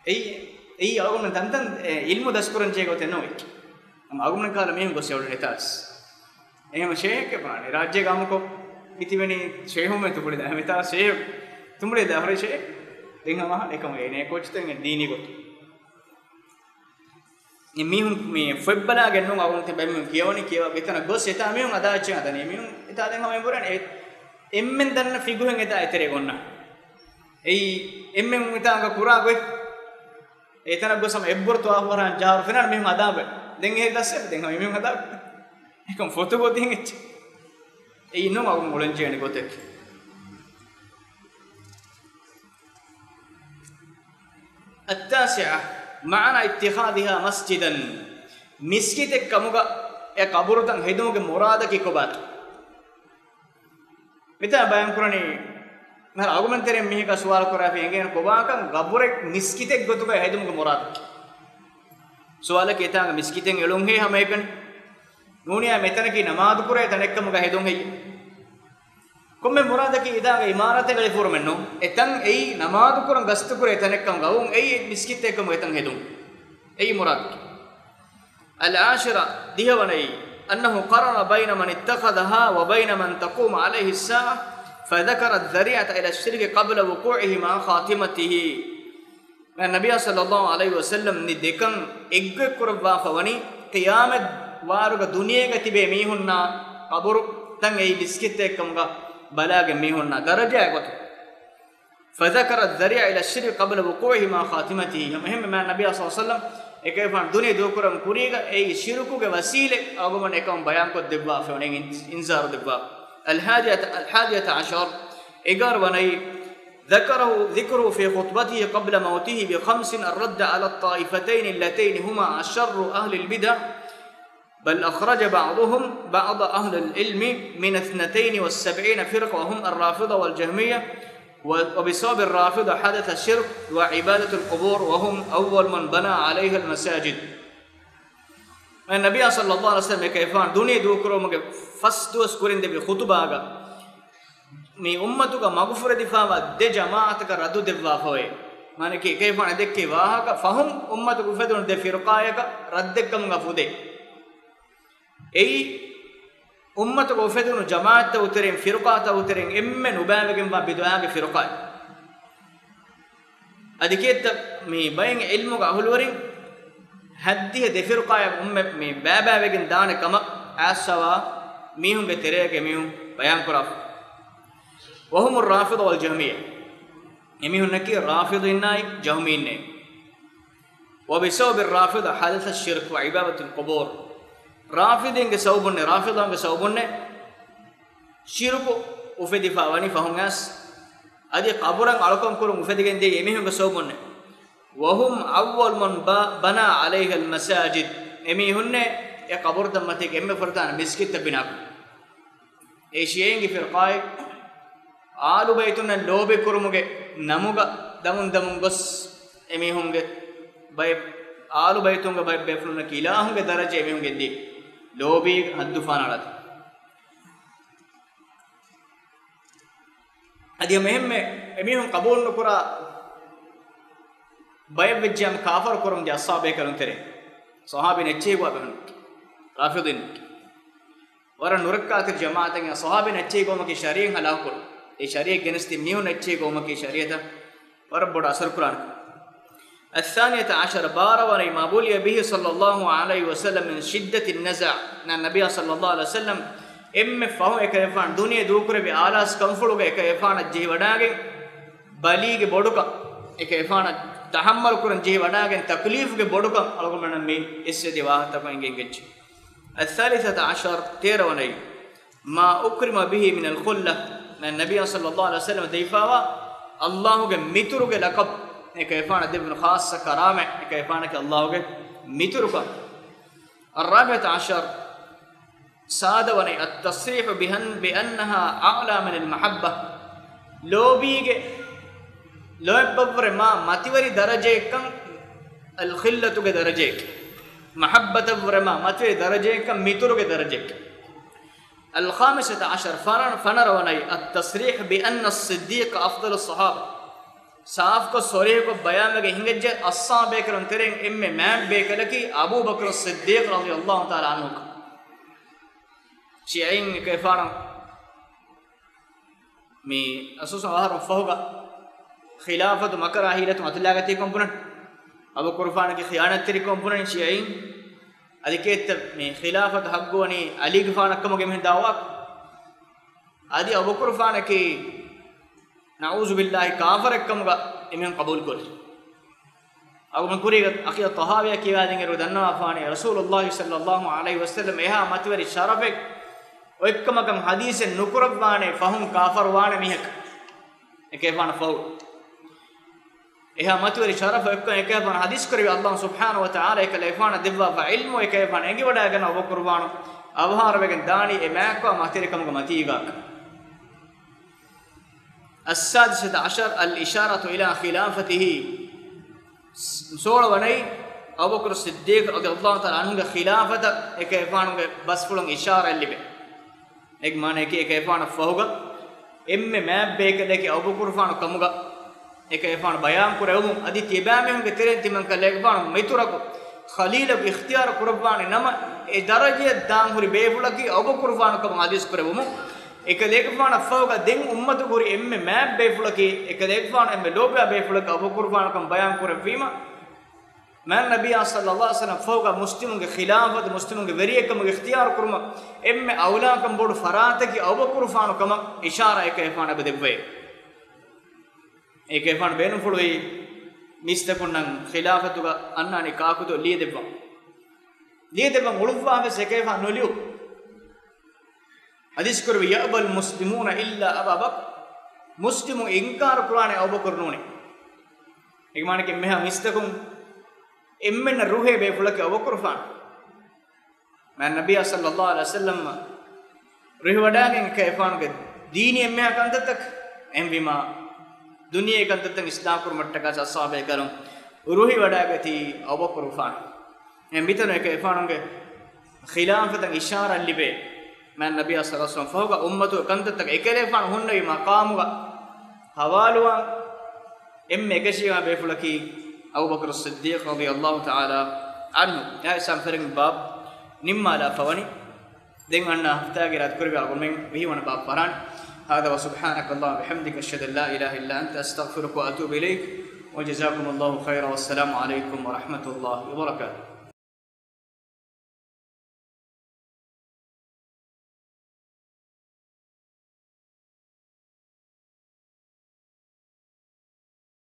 އެއީ، އެއީ އަޅުގަނޑު ތަންތަން އެ އިލްމު ދަސްކުރަން ޖެހޭ ގޮތެއް ނޫން. ހަމަ އަޅުގަނޑު ކަހަލަ މީހުން ގޮސް އެއުޅެނީ އެތާސް. އެހެން ޝޭހެއް ކެ ބުނާނީ. ރާއްޖޭގަ އާއްމުކޮށް މިތިބެނީ ޝޭހުން މެ ތުނބުޅިލާ. އެހެން އެތާސް ޝޭހެއް ތުނބުޅިލާ ހުރި ޝޭހެއް. ދެން ހަމަ އެކަމު އޭނޭ ކޯޗުތައް ދީނީ ގޮތު. މީހުން މި ފޮތްބަލާގެން ނޫން އަޅުގަނޑު ބައެއް މީހުން ކިޔަވަނީ، ކިޔަވާ ގިތަނަށް ގޮސް އެތާ މީހުން އަދާ އެއްޗެއް ހަދަނީ. މީހުން އެތާ ދެން ހަމަ އެބުރަނީ އެ-، އެންމެން ދަންނަ ފިގުހެއް އެތާ އެތެރޭ ގޮންނަ. އެއީ އެންމެން އެތާ އަނގަ ކުރާ ގޮތް. އެތަނަށް ގޮސް ހަމަ އެއްބުރަ ތަވާފު ވަށާން ޖާރު ފެނާނެ މީހުން އަދާބެ. ދެން އެހެރީ ދަސްވެ ދެން ހަމަ އެމީހުން އަދާބެ. އެކަމް ފޮތު ގޮތިން އެއްޗެއް. އެއީ ނޫން އަޅުގަނޑު އުޅެން ޖެހޭނެ ގޮތެއް. التاسعة، معنى اتخاذها مسجدا، މިސްކިތެއް ކަމުގަ އެ ޤަބުރުތައް ހެދުމުގެ މުރާދަކީ ކޮބާތޯ؟ މިތާ ބަޔާން ކުރަނީ، މިހާރު އަޅުގަނޑުމެން ތެރެއިން މީހަކާ ސުވާލު ކުރާފި އެނގޭނެ ކޮބާކަން ޤަބުރެއް މިސްކިތެއް ގޮތުގަ ހެދުމުގެ މުރާދަކީ؟ ސުވާލަކީ އެތާނގަ މިސްކިތެއް އެޅުންހޭ ހަމައެކަނި؟ ނޫނިއްޔާ މިތަނަކީ ނަމާދުކުރޭ ތަނެއްކަމުގަ ހެދުން ހެއްޔެވެ؟ ކޮންމެ މުރާދަކީ އެތާނގަ އިމާރާތެއް އެޅިފަ ހުރުމެއްނޫން. އެތަން އެއީ ނަމާދުކުރަން ގަސްތުކުރޭ ތަނެއްކަމުގަ އައުން އެއީ މިސްކިތެއްކަމުގަ އެތަން ހެދުން. އެއީ މުރާދަކީ. العاشرة، ދިހަވަނައީ، أنه قرن بين من اتخذها وبين من تقوم عليه الساعة، فذكر الذريعة إلى الشرك قبل وقوعه مع خاتمته. މާތް ނަބިއްޔާ ޞައްލައްލާހު ޢަލައިހި ވަސައްލަމް މި ދެކަން އެއްގޮތް ކުރައްވާފަ ވަނީ، ޤިޔާމަތް ވާރުގަ ދުނިޔޭގަ ތިބޭ މީހުންނާ ޤަބުރުތައް އެއީ މިސްކިތެއްކަމުގަ ބަލާގެން މީހުންނާ ދަރަޖައާ ގޮތުން. فذكر الذريعة إلى الشرك قبل وقوعه مع خاتمته. ހަމަ އެހެންމެ މާތް ނަބިއްޔާ ޞައްލައްލާހު ޢަލައިހި ވަސައްލަމް އެކަލޭގެފާނު ދުނިޔެ ދޫކުރަން ކުރީގަ އެއީ ޝިރުކުގެ ވަސީލަތް އަޅުގަނޑުމެން އެކަމުން ބަޔާންކޮށްދެއްވާފަ ވަނީ އިންޒާރު ދެއްވާ. الحادية، الحادية عشر، އެގާރަ ވަނައީ، ذكره، ذكره في خطبته قبل موته بخمس الرد على الطائفتين اللتين هما أشر أهل البدع، بل أخرج بعضهم بعض أهل العلم من اثنتين والسبعين فرقة وهم الرافضة والجهمية، و-، وبسبب الرافضة حدث الشرك وعبادة القبور وهم أول من بنى عليها المساجد. ނަބިއްޔާ ޞައްލައްލާހު ޢަލައިހި ވަސައްލަމް އެކަލޭގެފާނު ދުނިޔެ ދޫކުރުމުގެ ފަސް ދުވަސް ކުރިން ދެއްވި ޚުޠުބާގަ މި އުއްމަތުގަ މަގުފުރެދިފާވާ ދެ ޖަމާޢަތަކަށް ރައްދު ދެއްވާފައި. މާނައަކީ އެކަލޭގެފާނު ދެއްކި ވާހަކަ ފަހުން އުއްމަތުގަ އުފެދުނު ދެ ފިރުޤާއަކަށް ރައްދެއްކަމުގަ ފުދޭ. އެއީ އުއްމަތުގަ އުފެދުނު ޖަމާޢަތްތައް އުތެރެއިން ފިރުޤާތައް އުތެރެއިން އެންމެ ނުބައިވެގެންވާ ބިދުޢާގެ ފިރުޤާއެއް. އަދި ކިއެއްތަ މި ބައެއް ޢިލްމުގެ އަހުލުވެރިން ހައްދިހަ ދެ ފިރުޤާއަށް އުއްމަތް މި ބައިބައިވެގެން ދާނެ ކަމަށް އައްސަވާ މީހުންގެ ތެރެއަކަށް މީހުން ބަޔާންކުރާފަ. وهم الرافضة والجهمية. އެމީހުންނަކީ ރާފިޟީންނާއި ޖަހުމީންނޭ. وبسبب الرافضة حدث الشرك وعبادة القبور. ރާފިޟީންގެ ސަބަބުންނޭ، ރާފިޟާންގެ ސަބަބުންނޭ ޝިރުކު އުފެދިފަ ވަނީ ފަހުން އައިސް. އަދި ޤަބުރަށް އަޅުކަން ކުރުން އުފެދިގެން ދިޔަ އެމީހުންގެ ސަބަބުންނޭ. وهم أول من ب-، بنى عليها المساجد. އެމީހުންނޭ އެ ޤަބުރުތައް މަތީގަ އެންމެ ފުރަތަމަ މިސްކިތްތައް ބިނާކުރި. އެ ޝިޔަޢީންގެ ފިރުޤާއެއް އާލު ބައިތުންނަށް ލޯބި ކުރުމުގެ ނަމުގަ ދަމުން ދަމުން ގޮސް އެމީހުންގެ ބައެއް، އާލު ބައިތުންގެ ބައެއް ބޭފުޅުންނަކީ އިލާހުންގެ ދަރަޖަ އެމީހުން ގެންދިޔަ ލޯބީ ހައްދު ފާނާޅާތި. އަދި ހަމަ އެހެންމެ އެމީހުން ޤަބޫލު ނުކުރާ ބައެއް ވެއްޖެ ހަމަ ކާފަރު ކުރަމުން ދިޔަ އަޞްޙާބޭކަލުން ތެރޭ ޞަޙާބީން އެއްޗެހި ގޮވާ ބޭފުޅުން ރާފިޟީން. ވަރަށް ނުރައްކާތެރި ޖަމާޢަތެއް އެ ޞަޙާބީން އެއްޗެހި ގޮވުމަކީ ޝަރީޢަތް ހަލާކުކުރުން. އެ ޝަރީޢަތް ގެނެސްދިން މީހުން އެއްޗެހި ގޮވުމަކީ ޝަރީޢަތަށް ވަރަށް ބޮޑު އަސަރުކުރާނެ. الثانية عشرة، ބާރަ ވަނައީ، ما بلي به صلى الله عليه وسلم من شدة النزع. ނަ-، ނަބިއްޔާ ޞައްލައްލާހު ޢަލައިހި ވަސައްލަމް އެންމެ ފަހުން އެކަލޭގެފާނު ދުނިޔެ ދޫކުރެއްވި އާލާސް ކަންފުޅުގަ އެކަލޭގެފާނަށް ޖެހިވަޑާގެން ބަލީގެ ބޮޑުކަން، އެކަލޭގެފާނަށް ތަޙައްމަލު ކުރަން ޖެހިވަޑާގެން ތަކުލީފުގެ ބޮޑުކަން އަޅުގަނޑުމެންނަށް މި އިސްވެދިޔަ ވާހަކަތަކުން އެނގެން އެއްޗެއް. الثالثة عشرة، ތޭރަ ވަނައީ، ما أكرم به من الخلة، ނަ-، ނަބިއްޔާ ޞައްލައްލާހު ޢަލައިހި ވަސައްލަމަށް ދެވިފައިވާ އައްލާހުގެ މިތުރުގެ ލަޤަބު، އެކަލޭގެފާނަށް ދެއްވުނު ޚާއްޞަ ކަރާމަތް، އެކަލޭގެފާނަކީ އައްލާހުގެ މިތުރުކަން. الرابعة عشرة، ސާދަ ވަނައީ، التصريح بأن-، بأنها أعلى من المحبة، ލޯބީގެ، ލޯތްބަށްވުރެ މާ މަތިވެރި ދަރަޖައެއްކަން، އަލްޚިއްލަތުގެ ދަރަޖައެއް، މަޙައްބަތަށްވުރެ މާ މަތިވެރި ދަރަޖައެއްކަން، މިތުރުގެ ދަރަޖައެއް. الخامسة عشرة، ފަނަރަ، ފަނަރަ ވަނައީ، التصريح بأن الصديق أفضل الصحابة، ސާފުކޮށް ޞަރީޙުކޮށް ބަޔާންވެގެން ހިނގައްޖެ، އައްޞާބޭކަލުން ތެރެއިން އެންމެ މާތް ބޭކަލަކީ އަބޫބަކުރު ޞިއްދީޤް ރަޟިޔައްލާހު ތަޢާލާ ޢަންހު. ޝިޔަޢީން އެކަލޭގެފާނު މި އަސޫސަ އަހަރުން ފަހުގަ ޚިލާފަތު މަކަރާ ހީލަތުން އަތުލާގަތީ ކޮން ބުނަން؟ އަބޫބަކުރުފާނަކީ ޚިޔާނަތްތެރި ކޮން ބުނަން ޝިޔަޢީން؟ އަދި ކޭއްތަ މި ޚިލާފަތު ޙައްޤު ވަނީ ޢަލީގެފާނަށްކަމުގެ މިހެން ދަޢުވާ؟ އަދި އަބޫބަކުރުފާނަކީ ނަޢޫޒުބިއްލާހި ކާފަރެއްކަމުގަ އެމީހުން ޤަބޫލުކުރި. އަޅުގަނޑު ކުރީގަ ޢަޤީދަތު ޠަޙާވިއްޔާ ކިޔަވާދިން އިރު ދަންނަވާފާނެ، ރަސޫލުއްލާހި ޞައްލައްލާހު ޢަލައިހި ވަސައްލަމް އެހާ މަތިވެރި ޝަރަފެއް އޮތްކަމަކަށް ޙަދީޘެއް ނުކުރައްވާނެ ފަހުން ކާފަރުވާނެ މީހަކަށް. އެކަލޭގެފާނަށް ފަހު. އެހާ މަތިވެރި ޝަރަފު އޮތްކަން އެކަލޭގެފާނު ޙަދީޘް ކުރެއްވި އައްލާހު ސުބްޙާނަހު ވަ ތަޢާލާ އެކަލޭގެފާނަށް ދެއްވާފަ ޢިލްމު އެކަލޭގެފާނު އެނގިވަޑައިގަންނަ އަބޫބަކުރުފާނު އަވަހާރަވެގެން ދާނީ އެ މާތްކާ މަތިވެރިކަމުގެ މަތީގަ. السادسة عشرة، الإشارة إلى خلافته. ސޯޅަ ވަނައީ، އަބޫބަކުރު ޞިއްދީޤް ރަޟިޔަﷲ ތަޢާލާ ޢަންހުގެ ޚިލާފަތަށް އެކަލޭގެފާނުގެ ބަސްފުޅުން އިޝާރާތް ލިބޭ. އޭގެ މާނައަކީ އެކަލޭގެފާނަށް ފަހުގަ އެންމެ މާތް ބޭކަލެކޭ އަބޫބަކުރުފާނު ކަމުގަ އެކަލޭގެފާނު ބަޔާން ކުރެވުމުން، އަދި ތިޔަބައިމީހުންގެ ތެރެއިން ތިމަން ކަލޭގެފާނު މިތުރަކު ޚަލީލަކު އިޚްތިޔާރު ކުރައްވާނެ ނަމަ، އެ ދަރަޖަޔަށް ދާން ހުރި ބޭފުޅަކީ އަބޫބަކުރުފާނު ކަމަށް ޙަދީޘް ކުރެވުމުން، އެކަލޭގެފާނަށް ފަހުގަ ދެން އުއްމަތުގަ ހުރި އެންމެ މާތް ބޭފުޅަކީ، އެކަލޭގެފާނު އެންމެ ލޯބިވާ ބޭފުޅަކީ އަބޫބަކުރުފާނު ކަމަށް ބަޔާން ކުރެއްވީމަ، މާތް ނަބިއްޔާ ޞައްލަﷲ ޢަލައިހި ވަސައްލަމަ ފަހުގަ މުސްލިމުންގެ ޚިލާފަތު، މުސްލިމުންގެ ވެރިއެއްކަމުގެ އިޚްތިޔާރު ކުރުމަށް އެންމެ އައުލާކަން ބޮޑު ފަރާތަކީ އަބޫބަކުރުފާނު ކަމަށް އިޝާރާތް އެކަލޭގެފާނަށް އެބަ ދެއްވައޭ. އެކަލޭގެފާނު ބޭނުންފުޅުވީ މީސްތަކުންނަށް ޚިލާފަތުގަ އަންނާނީ ކާކުތޯ ލިޔެދެއްވަން. ލިޔެދެއްވަން އުޅުއްވާފަސް އެކަލޭގެފާނު ނުލިޔު. ޙަދީޘް ކުރެއްވި، "يأبى المسلمون إلا أبا بكر." މުސްލިމުން އިންކާރު ކުރާނެ އަބޫބަކުރު ނޫނޭ. އޭގެ މާނައަކީ އެންމެހާ މީސްތަކުން އެންމެންނަށް ރުހޭ ބޭފުޅަކީ އަބޫބަކުރުފާނު. މާތް ނަބިއްޔާ ޞައްލަﷲ ޢަލައިހި ވަސައްލަމަ ރުހިވަޑައިގެން އެކަލޭގެފާނުގެ ދީނީ އެންމެހާ ކަންތައްތައް އެންވީމާ، ދުނިޔޭ ކަންތައްތައް އިޞްލާޙު ކުރުމަށްޓަކާ އަޞްޙާބު ބޭކަލުން ރުހިވަޑައިގަތީ އަބޫބަކުރުފާނު. އެ މިތަނު އެކަލޭގެފާނުގެ ޚިލާފަތަށް އިޝާރާތް ލިބޭ. މާތް ނަބިއްޔާ ޞައްލަﷲ ޢަލައިހި ވަސައްލަމަ ފަހުގަ އުއްމަތުގެ ކަންތައްތަކަށް އެކަލޭގެފާނު ހުންނެވި މަޤާމުގަ ހަވާލުވާން އެންމެ އެކަށީގެންވާ ބޭފުޅަކީ އަބޫބަކުރު ޞިއްދީޤް ރަޟިޔަﷲ ތަޢާލާ ޢަންހު. އާއި ސަންފެރިން ބާބް ނިންމާލާ ފަވަނީ. ދެން އަންނަ ހަފްތާގެ ރާތް ކުރެވި އަޅުގަނޑުމެން ވިހިވަނަ ބާބް ފަރާން. هذا وسبحانك اللهم وبحمدك، أشهد أن لا إله إلا أنت، أستغفرك وأتوب إليك، وجزاكم الله خيرا، والسلام عليكم ورحمة الله وبركاته.